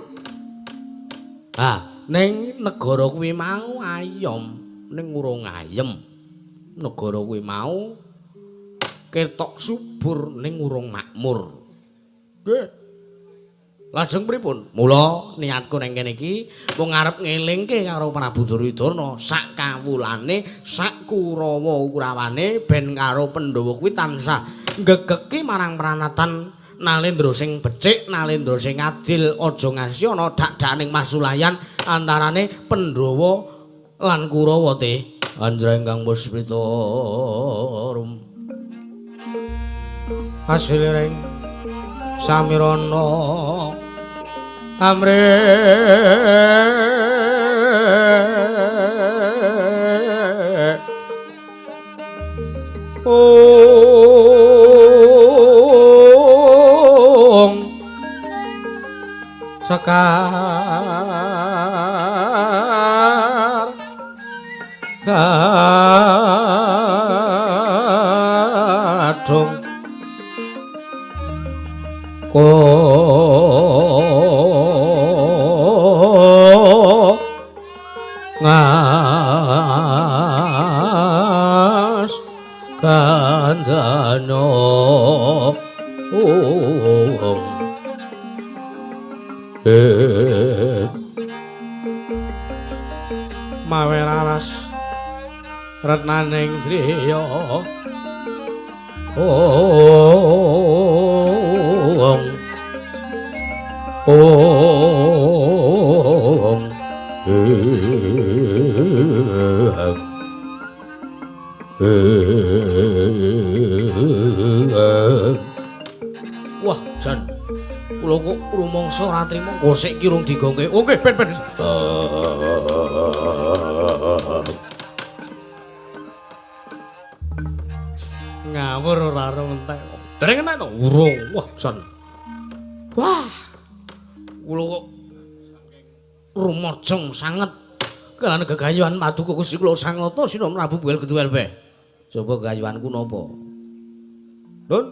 Ah, ning negara kuwi mau ayom, ning urung ayem. Negara kuwi mau ketok subur ning urung makmur. Nggih. Lajeng pripun? Mula niatku nang kene iki mung arep ngelingke karo Prabu Duryudana sak kawulane, sak Kurawa-Kurawane ben karo Pandhawa kuwi tansah nggegeki marang pranatan Nalendra sing becik, Nalendra sing adil, aja ngasi ana dak-dakaning masulayan antarane Pandhawa lan Kurawa te. Anjra ingkang puspita rum. Hasilering samirana amre ong sekar kadung ko ngas kandhana ong mawe raras retnaning driya ong ong Wah, jan kula kok rumangsa ora trima gosek iki urung digongke. Oke, ben ben. Ngawur ora arep entek. Dereng entek to? Urung. Wah, jan. Wah. Kula kok rumajeng sanget Kelan gegayuhan paduka Gusti kula Sang Nata Sina Prabu Bugel Gedhuwel be. Coba gegayuhanku napa? Nun,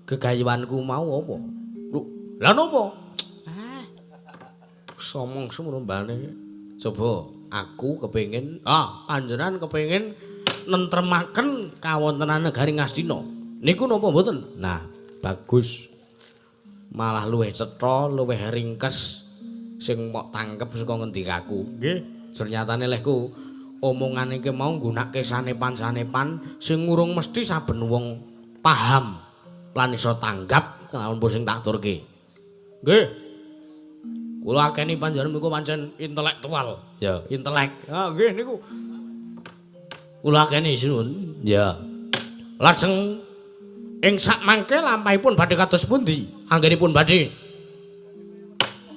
gegayuhanku mau apa? Lho, lha napa? Ah. Somong semono mbane. Coba aku kepengin, panjenengan kepengin nentremaken kawontenan negari Ngastina. Niku napa mboten? Nah, bagus. Malah luwih cetha, luwih ringkes sing mok tangkep saka ngendikaku. Nggih. Ternyatane lehku omongane iki mau nggunake sanepan-sanepan sing urung mesti saben wong paham lan iso tanggap kelawan sing tak aturke. Nggih. Kula akeni panjenengan niku pancen intelektual. Ya, intelek. Ha nggih niku. Kula akeni sinuwun. Ya. Lajeng ing sak mangke lampahipun badhe kados pundi? Anggenipun badhe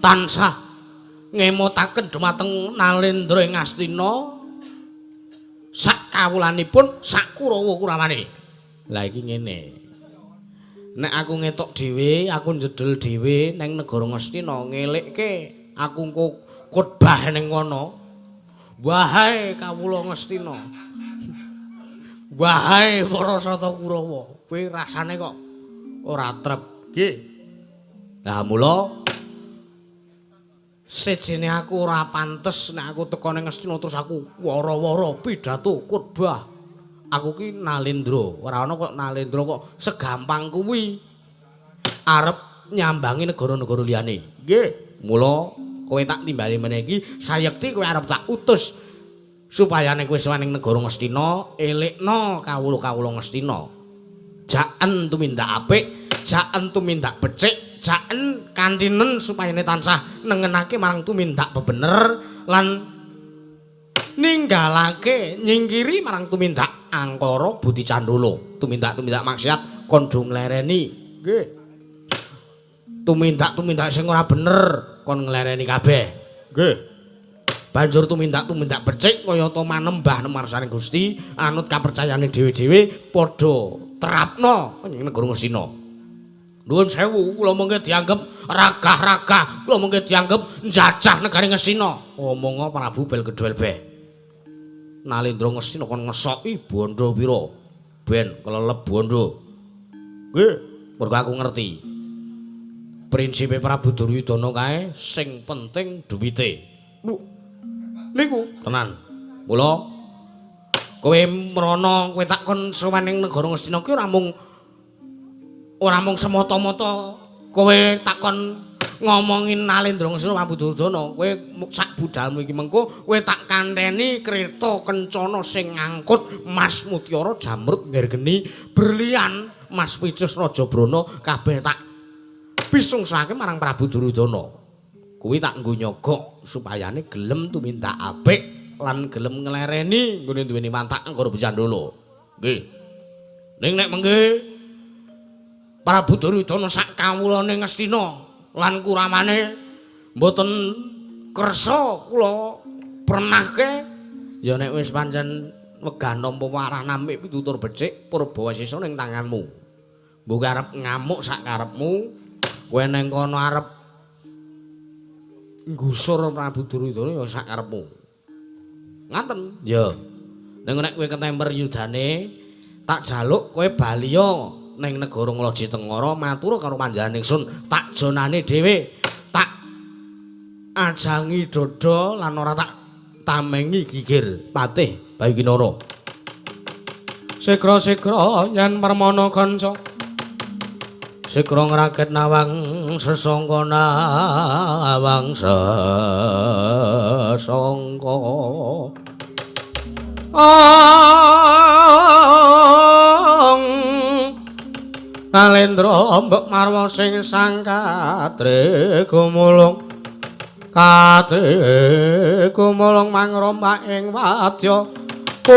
tansah ngemotaken dumateng Nalendra ing Astina sak kawulanipun sak Kurawa-Kurawane. Lah iki ngene. Nek aku ngetok dhewe, aku njedel dhewe ning negara Ngastina ngelikke aku engko khotbah ning kono. Wahai kawula Ngastina. Wahai para Sata Kurawa, kowe rasane kok ora trep. Nggih. Lah mula sejene aku ora pantes nek aku teko ning Ngastina terus aku wara-wara pidato khotbah. Aku ki Nalendra, ora ana kok Nalendra kok segampang kuwi arep nyambangi negara-negara liyane. Nggih, mula kowe tak timbali meneh iki sayekti kowe arep tak utus supaya nek kowe sowan ning negara Ngastina, elekno kawula-kawula Ngastina. Jaen tumindak apik, jaen tumindak becik, jaen kantinen supayane tansah nengenake marang tumindak bebener lan ninggalake nyingkiri marang tumindak angkara budi candala, tumindak-tumindak maksiat kon do nglereni. Nggih. Tumindak-tumindak sing ora bener kon nglereni kabeh. Nggih. Banjur tumindak-tumindak becik kayata manembah nemarsane Gusti, anut kapercayane dhewe-dhewe padha terapno ing negara Ngastina. Nuwun sewu, kula mengke dianggep ragah-ragah, kula mengke dianggep njajah negari Ngastina. Omonga Prabu Belgedhel be. Nalendra Ngastina kon ngesoki bondo pira? Ben kelelep bondo. Nggih, mergo aku ngerti. Prinsipe Prabu Duryudana kae sing penting duwite. Niku tenan. Mula kowe mrono, kowe tak kon sowan ning negara Ngastina ki ora mung semata-mata kowe takon ngomongin Nalendra Ngastina Prabu Duryudana, kowe sak budalmu iki mengko kowe tak kanteni kreta kencana sing ngangkut Mas Mutiara Jamrut Ngergeni berlian Mas Picus Raja Brana kabeh tak pisungsake marang Prabu Duryudana. Kuwi tak nggo nyogok supayane gelem tumindak apik lan gelem nglereni nggone duweni wantak Angkara Bujandala. Nggih. Ning nek mengke Prabu Duryudana sak kawulane Ngastina lan Kurawane mboten kersa kula pernahke ya nek wis pancen wegah nampa warah namik pitutur becik Purbawasesa ning tanganmu. Mbok arep ngamuk sak karepmu, kowe ning kono arep nggusur Prabu Duryudana ya sak karepmu. Ngaten? Ya. Ning nek kowe ketemper yudane tak jaluk kowe baliya ning negara Nglaji Tengara matur karo panjenengan ingsun tak jonane dhewe tak ajangi dada lan ora tak tamengi gigir patih Bayu Kinara. Sigra-sigra yen permana kanca sigra ngraket nawang sesangka nawang sesangka. Nalendra mbok marwa sing sang kadre gumulung kadre gumulung mangrompak ing wadya kung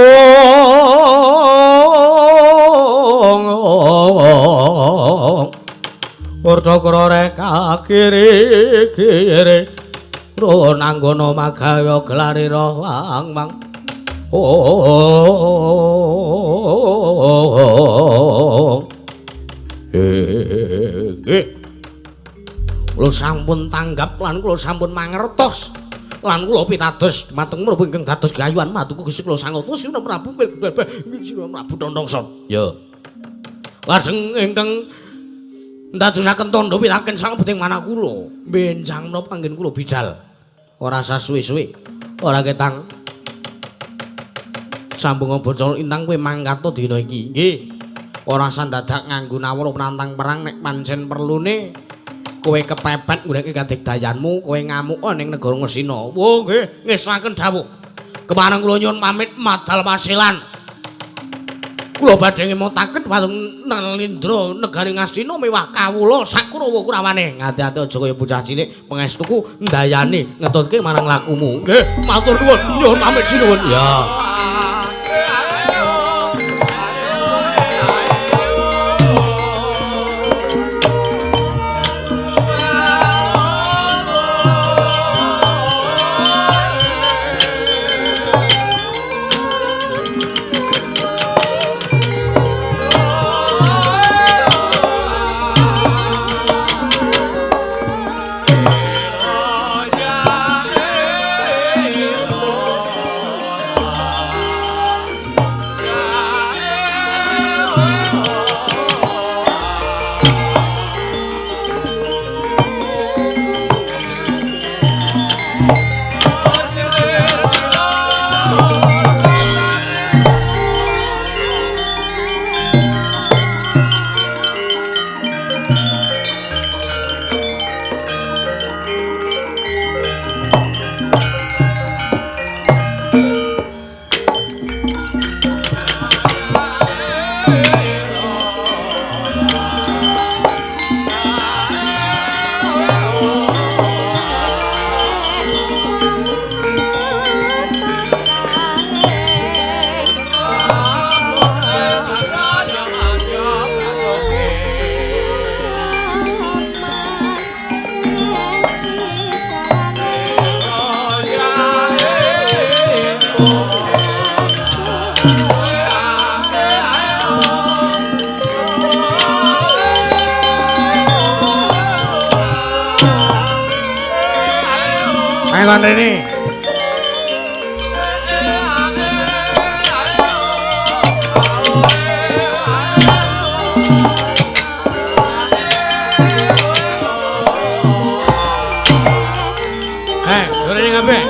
Urdakra reka kiri kiri ronanggana magawa gelarira wang mang. Nggih. Kula sampun tanggap lan kula sampun mangertos Lan kula pitados dumateng menapa ingkang dados gayuhan matuku Gusti kula Sang Arta Sinuwun Prabu Sinuwun Prabu Tontongso. Ya. Lajeng ingkang ndadosaken tandha pitaken sang beting manah kula. Benjang menapa anggen kula bidal. Ora sah suwe-suwe. Ora ketang. Sambung bocor intang kowe mangkat dina iki. Nggih. Ora usah dadak nganggo nawara penantang perang nek pancen perlune kowe kepepet goleki kadigdayanmu, kowe ngamuk ning negara Ngastina. Wo nggih, ngestuaken dawuh. Kemarang kula nyuwun pamit madal pasilan. Kula badhe ngemutaken dhumateng Nalindra negari Ngastina mewah kawula sak Kurawa Kurawane. Ngati-ati aja kaya bocah cilik pangestuku ndayani ngetutke marang lakumu. Nggih, matur nuwun, nyuwun pamit sinuwun. Ya. Ayo kon rene. Eh, rene kabeh.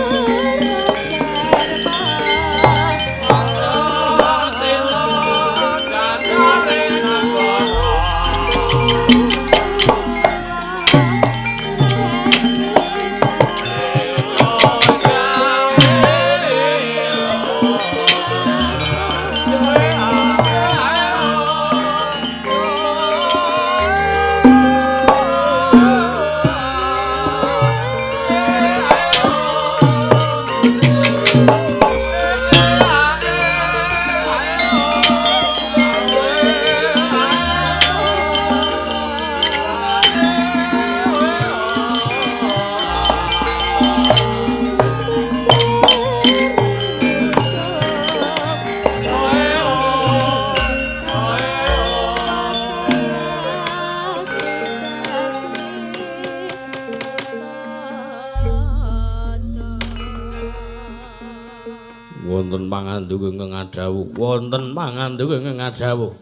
Wonten pangandika ingkang ngadhawuh, wonten pangandika ingkang ngadhawuh.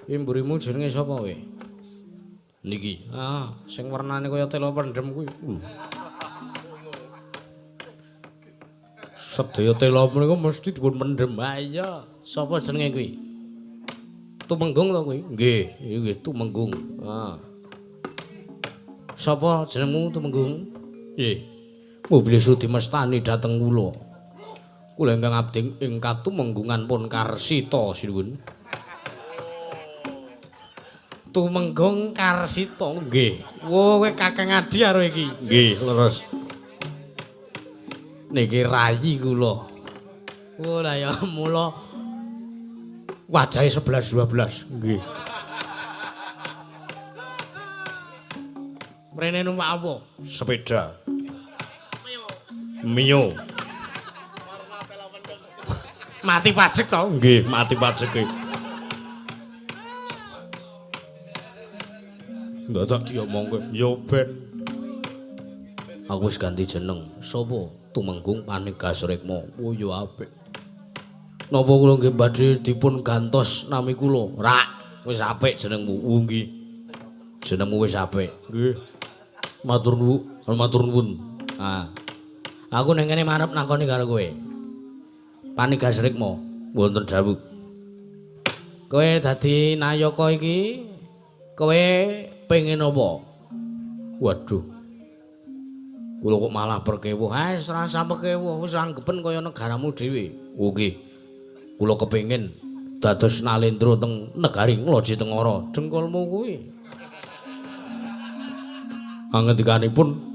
Imburimu jenenge sapa kowe? Niki. Ah, sing wernane kaya tela pendhem kuwi. Sedaya tela menika mesti dipun pendhem. Ha iya, sapa jenenge kuwi? Tumenggung to kuwi? Nggih, nggih Tumenggung. Ah. Sapa jenengmu Tumenggung? Nggih. Mobil sudi mestani dhateng kula. Kula ingkang abdi ing katumenggungan pun Karsita sinuwun. Tumenggung Karsita nggih. Wo kowe kakang adi karo iki. Nggih, leres. Niki rayi kula. Wo lah ya mula wajahe 11 12 nggih. Mrene numpak apa? Sepeda. Mio. Mati pajek to? Nggih, mati pajeke. Ndadak diomongke, ya ben. Aku wis ganti jeneng. Sapa? Tumenggung Panigas Rikma. Oh ya apik. Napa kula nggih badhe dipun gantos nami kula? Rak, wis apik jenengmu. Oh nggih. Jenengmu wis apik. Nggih. Matur nuwun, matur nuwun. Ah. Aku ning kene marep nakoni karo kowe. Panigas Rikma, wonten dawuh. Kowe dadi nayaka iki, kowe pengin apa? Waduh. Kula kok malah perkewuh. Ah, wis rasa pekewuh, wis anggepen kaya negaramu dhewe. Oh nggih. Kula kepengin dados nalendra teng negari Ngloji Tengara. Dengkulmu kuwi. Angendikanipun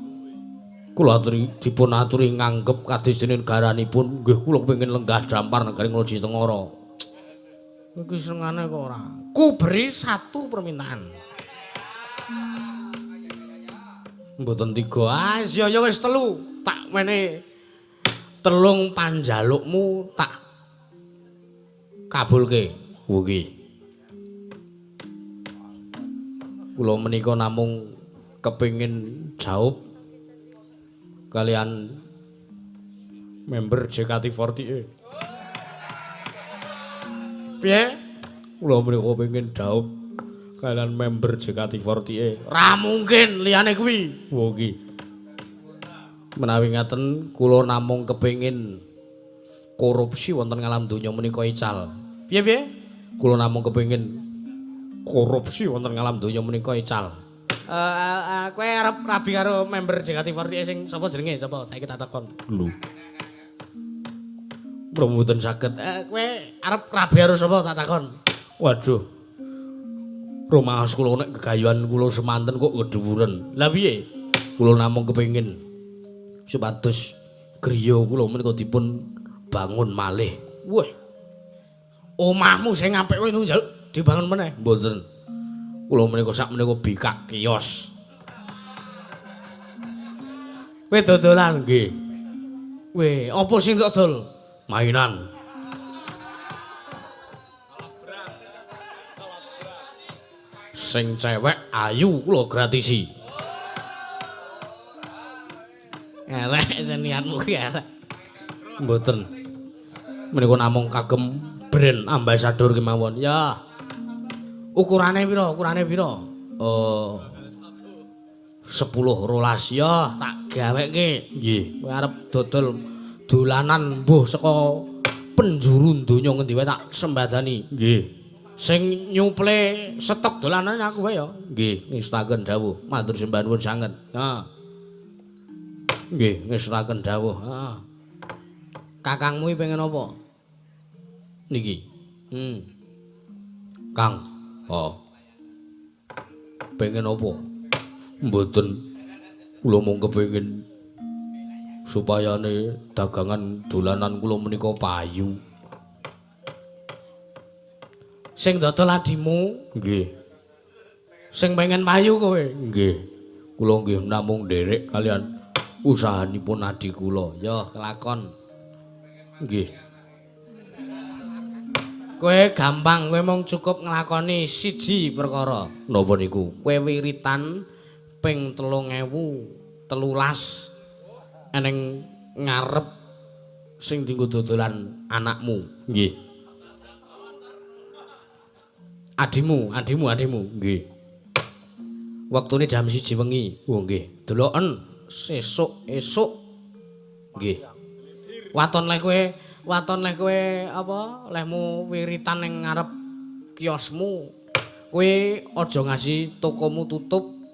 kula aturi dipun aturi nganggep kados dene negaranipun, nggih kula kepengin lenggah dampar negari Ngloji Tengara. Iki senengane kok ora. Ku beri satu permintaan. Mboten tiga. Ah, ya ya wis telu. Tak wene telung panjalukmu tak kabulke. Nggih. Kula menika namung kepengin jaup kalian member JKT48. Piye? Kula menika pengin dhaup kalian member JKT48. Ra mungkin liyane kuwi. Wo nggih. Menawi ngaten kula namung kepengin korupsi wonten ngalam donya menika ical. Piye-piye? Kula namung kepengin korupsi wonten ngalam donya menika ical. Kowe arep rabi karo member JKT48 sing sapa jenenge? Sapa? Saiki tak takon. Lho. Mboten saged. Kowe arep rabi karo sapa tak takon? Waduh. Rumaos kula nek gegayuhan kula semanten kok kedhuwuren. Lah piye? Kula namung kepengin supados griya kula menika dipun bangun malih. Wah. Omahmu sing apik kowe njaluk dibangun meneh? Mboten. Kula menika sak menika bikak kios. Kowe dodolan nggih. Weh, apa sing dodol? Mainan. Sing cewek ayu kula gratisi. Elek sing niatmu ki elek. Mboten. Menika namung kagem brand ambassador kemawon. Ya. Ukurane pira? Ukurane pira? Oh. 10 rolas ya tak gaweke. Nggih. Kowe arep dodol dolanan mbuh saka penjuru donya ngendi wae tak sembadani. Nggih. Sing nyuple stok dolanan aku wae ya. Nggih, ngestaken dawuh. Matur sembah nuwun sanget. Ha. Nggih, ngestaken dawuh. Ha. Kakangmu iki pengen apa? Niki. Kang. Oh. Pengen apa? Mboten. Kula mung kepengin supayane dagangan dolanan kula menika payu. Sing dodol adimu? Nggih. Sing pengen payu kowe? Nggih. Kula nggih namung nderek kalian usahanipun adi kula. Ya kelakon. Nggih. Kowe gampang, kowe mung cukup nglakoni siji perkara. Napa niku? Kowe wiritan ping 3013 eneng ngarep sing dienggo dodolan anakmu. Nggih. Adimu, adimu, adimu. Nggih. Wektune jam 1 wengi. Oh nggih. Deloken sesuk esuk. Nggih. Waton leh kowe, waton leh kowe apa? Lehmu wiritan ning ngarep kiosmu. Kowe aja ngasi tokomu tutup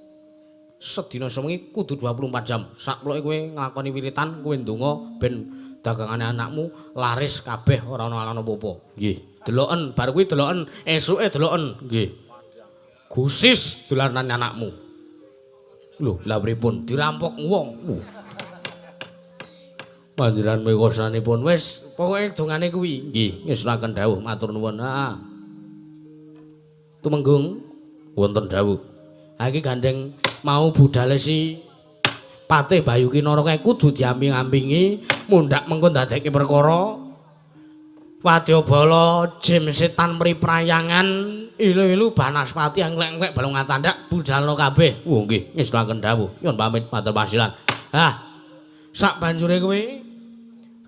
sedina sewengi kudu 24 jam. Sakploke kowe nglakoni wiritan, kowe ndonga ben dagangane anakmu laris kabeh ora ana alan apa-apa. Nggih. Deloken, bar kuwi deloken, esuke deloken. Nggih. Gusis dolanan anakmu. Lho, lha pripun? Dirampok wong. Panjenengan mekasanipun wis pokoke dongane kuwi. Nggih, ngestokaken dawuh matur nuwun. Heeh. Tumenggung wonten dawuh. Ha iki gandeng mau budale si Patih Bayu Kinara kae kudu diamping-ampingi mundhak mengko ndadekke perkara. Wadyabala jim setan mri prayangan ilu-ilu banaspati anglek-anglek balung atandak budalna kabeh. Oh nggih, ngestokaken dawuh. Nyuwun pamit matur pasilan. Ah. Sak banjure kowe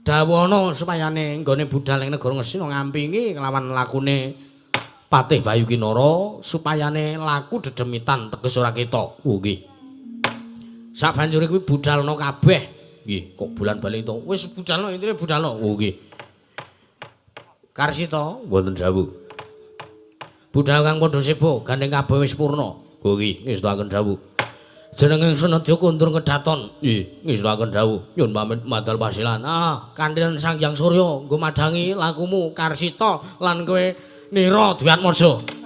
dawono supayane nggone budal ing negara Ngastina ngampingi kelawan lakune Patih Bayu Kinara supayane laku dedemitan teges ora ketok. Oh nggih. Sak banjure kuwi budalno kabeh. Nggih, kok bulan bali to. Wis budalno intine budalno. Oh nggih. Karsita wonten dawuh. Budal kang padha seba gandeng kabeh wis purna. Oh nggih, ngestuaken dawuh. Jenenge Senadya kondur kedaton. Nggih, ngestuaken dawuh. Nyun pamit madal pasilan. Ah, kandhen Sang Hyang Surya nggo madhangi lakumu Karsita lan kowe Nira Dwiatmaja.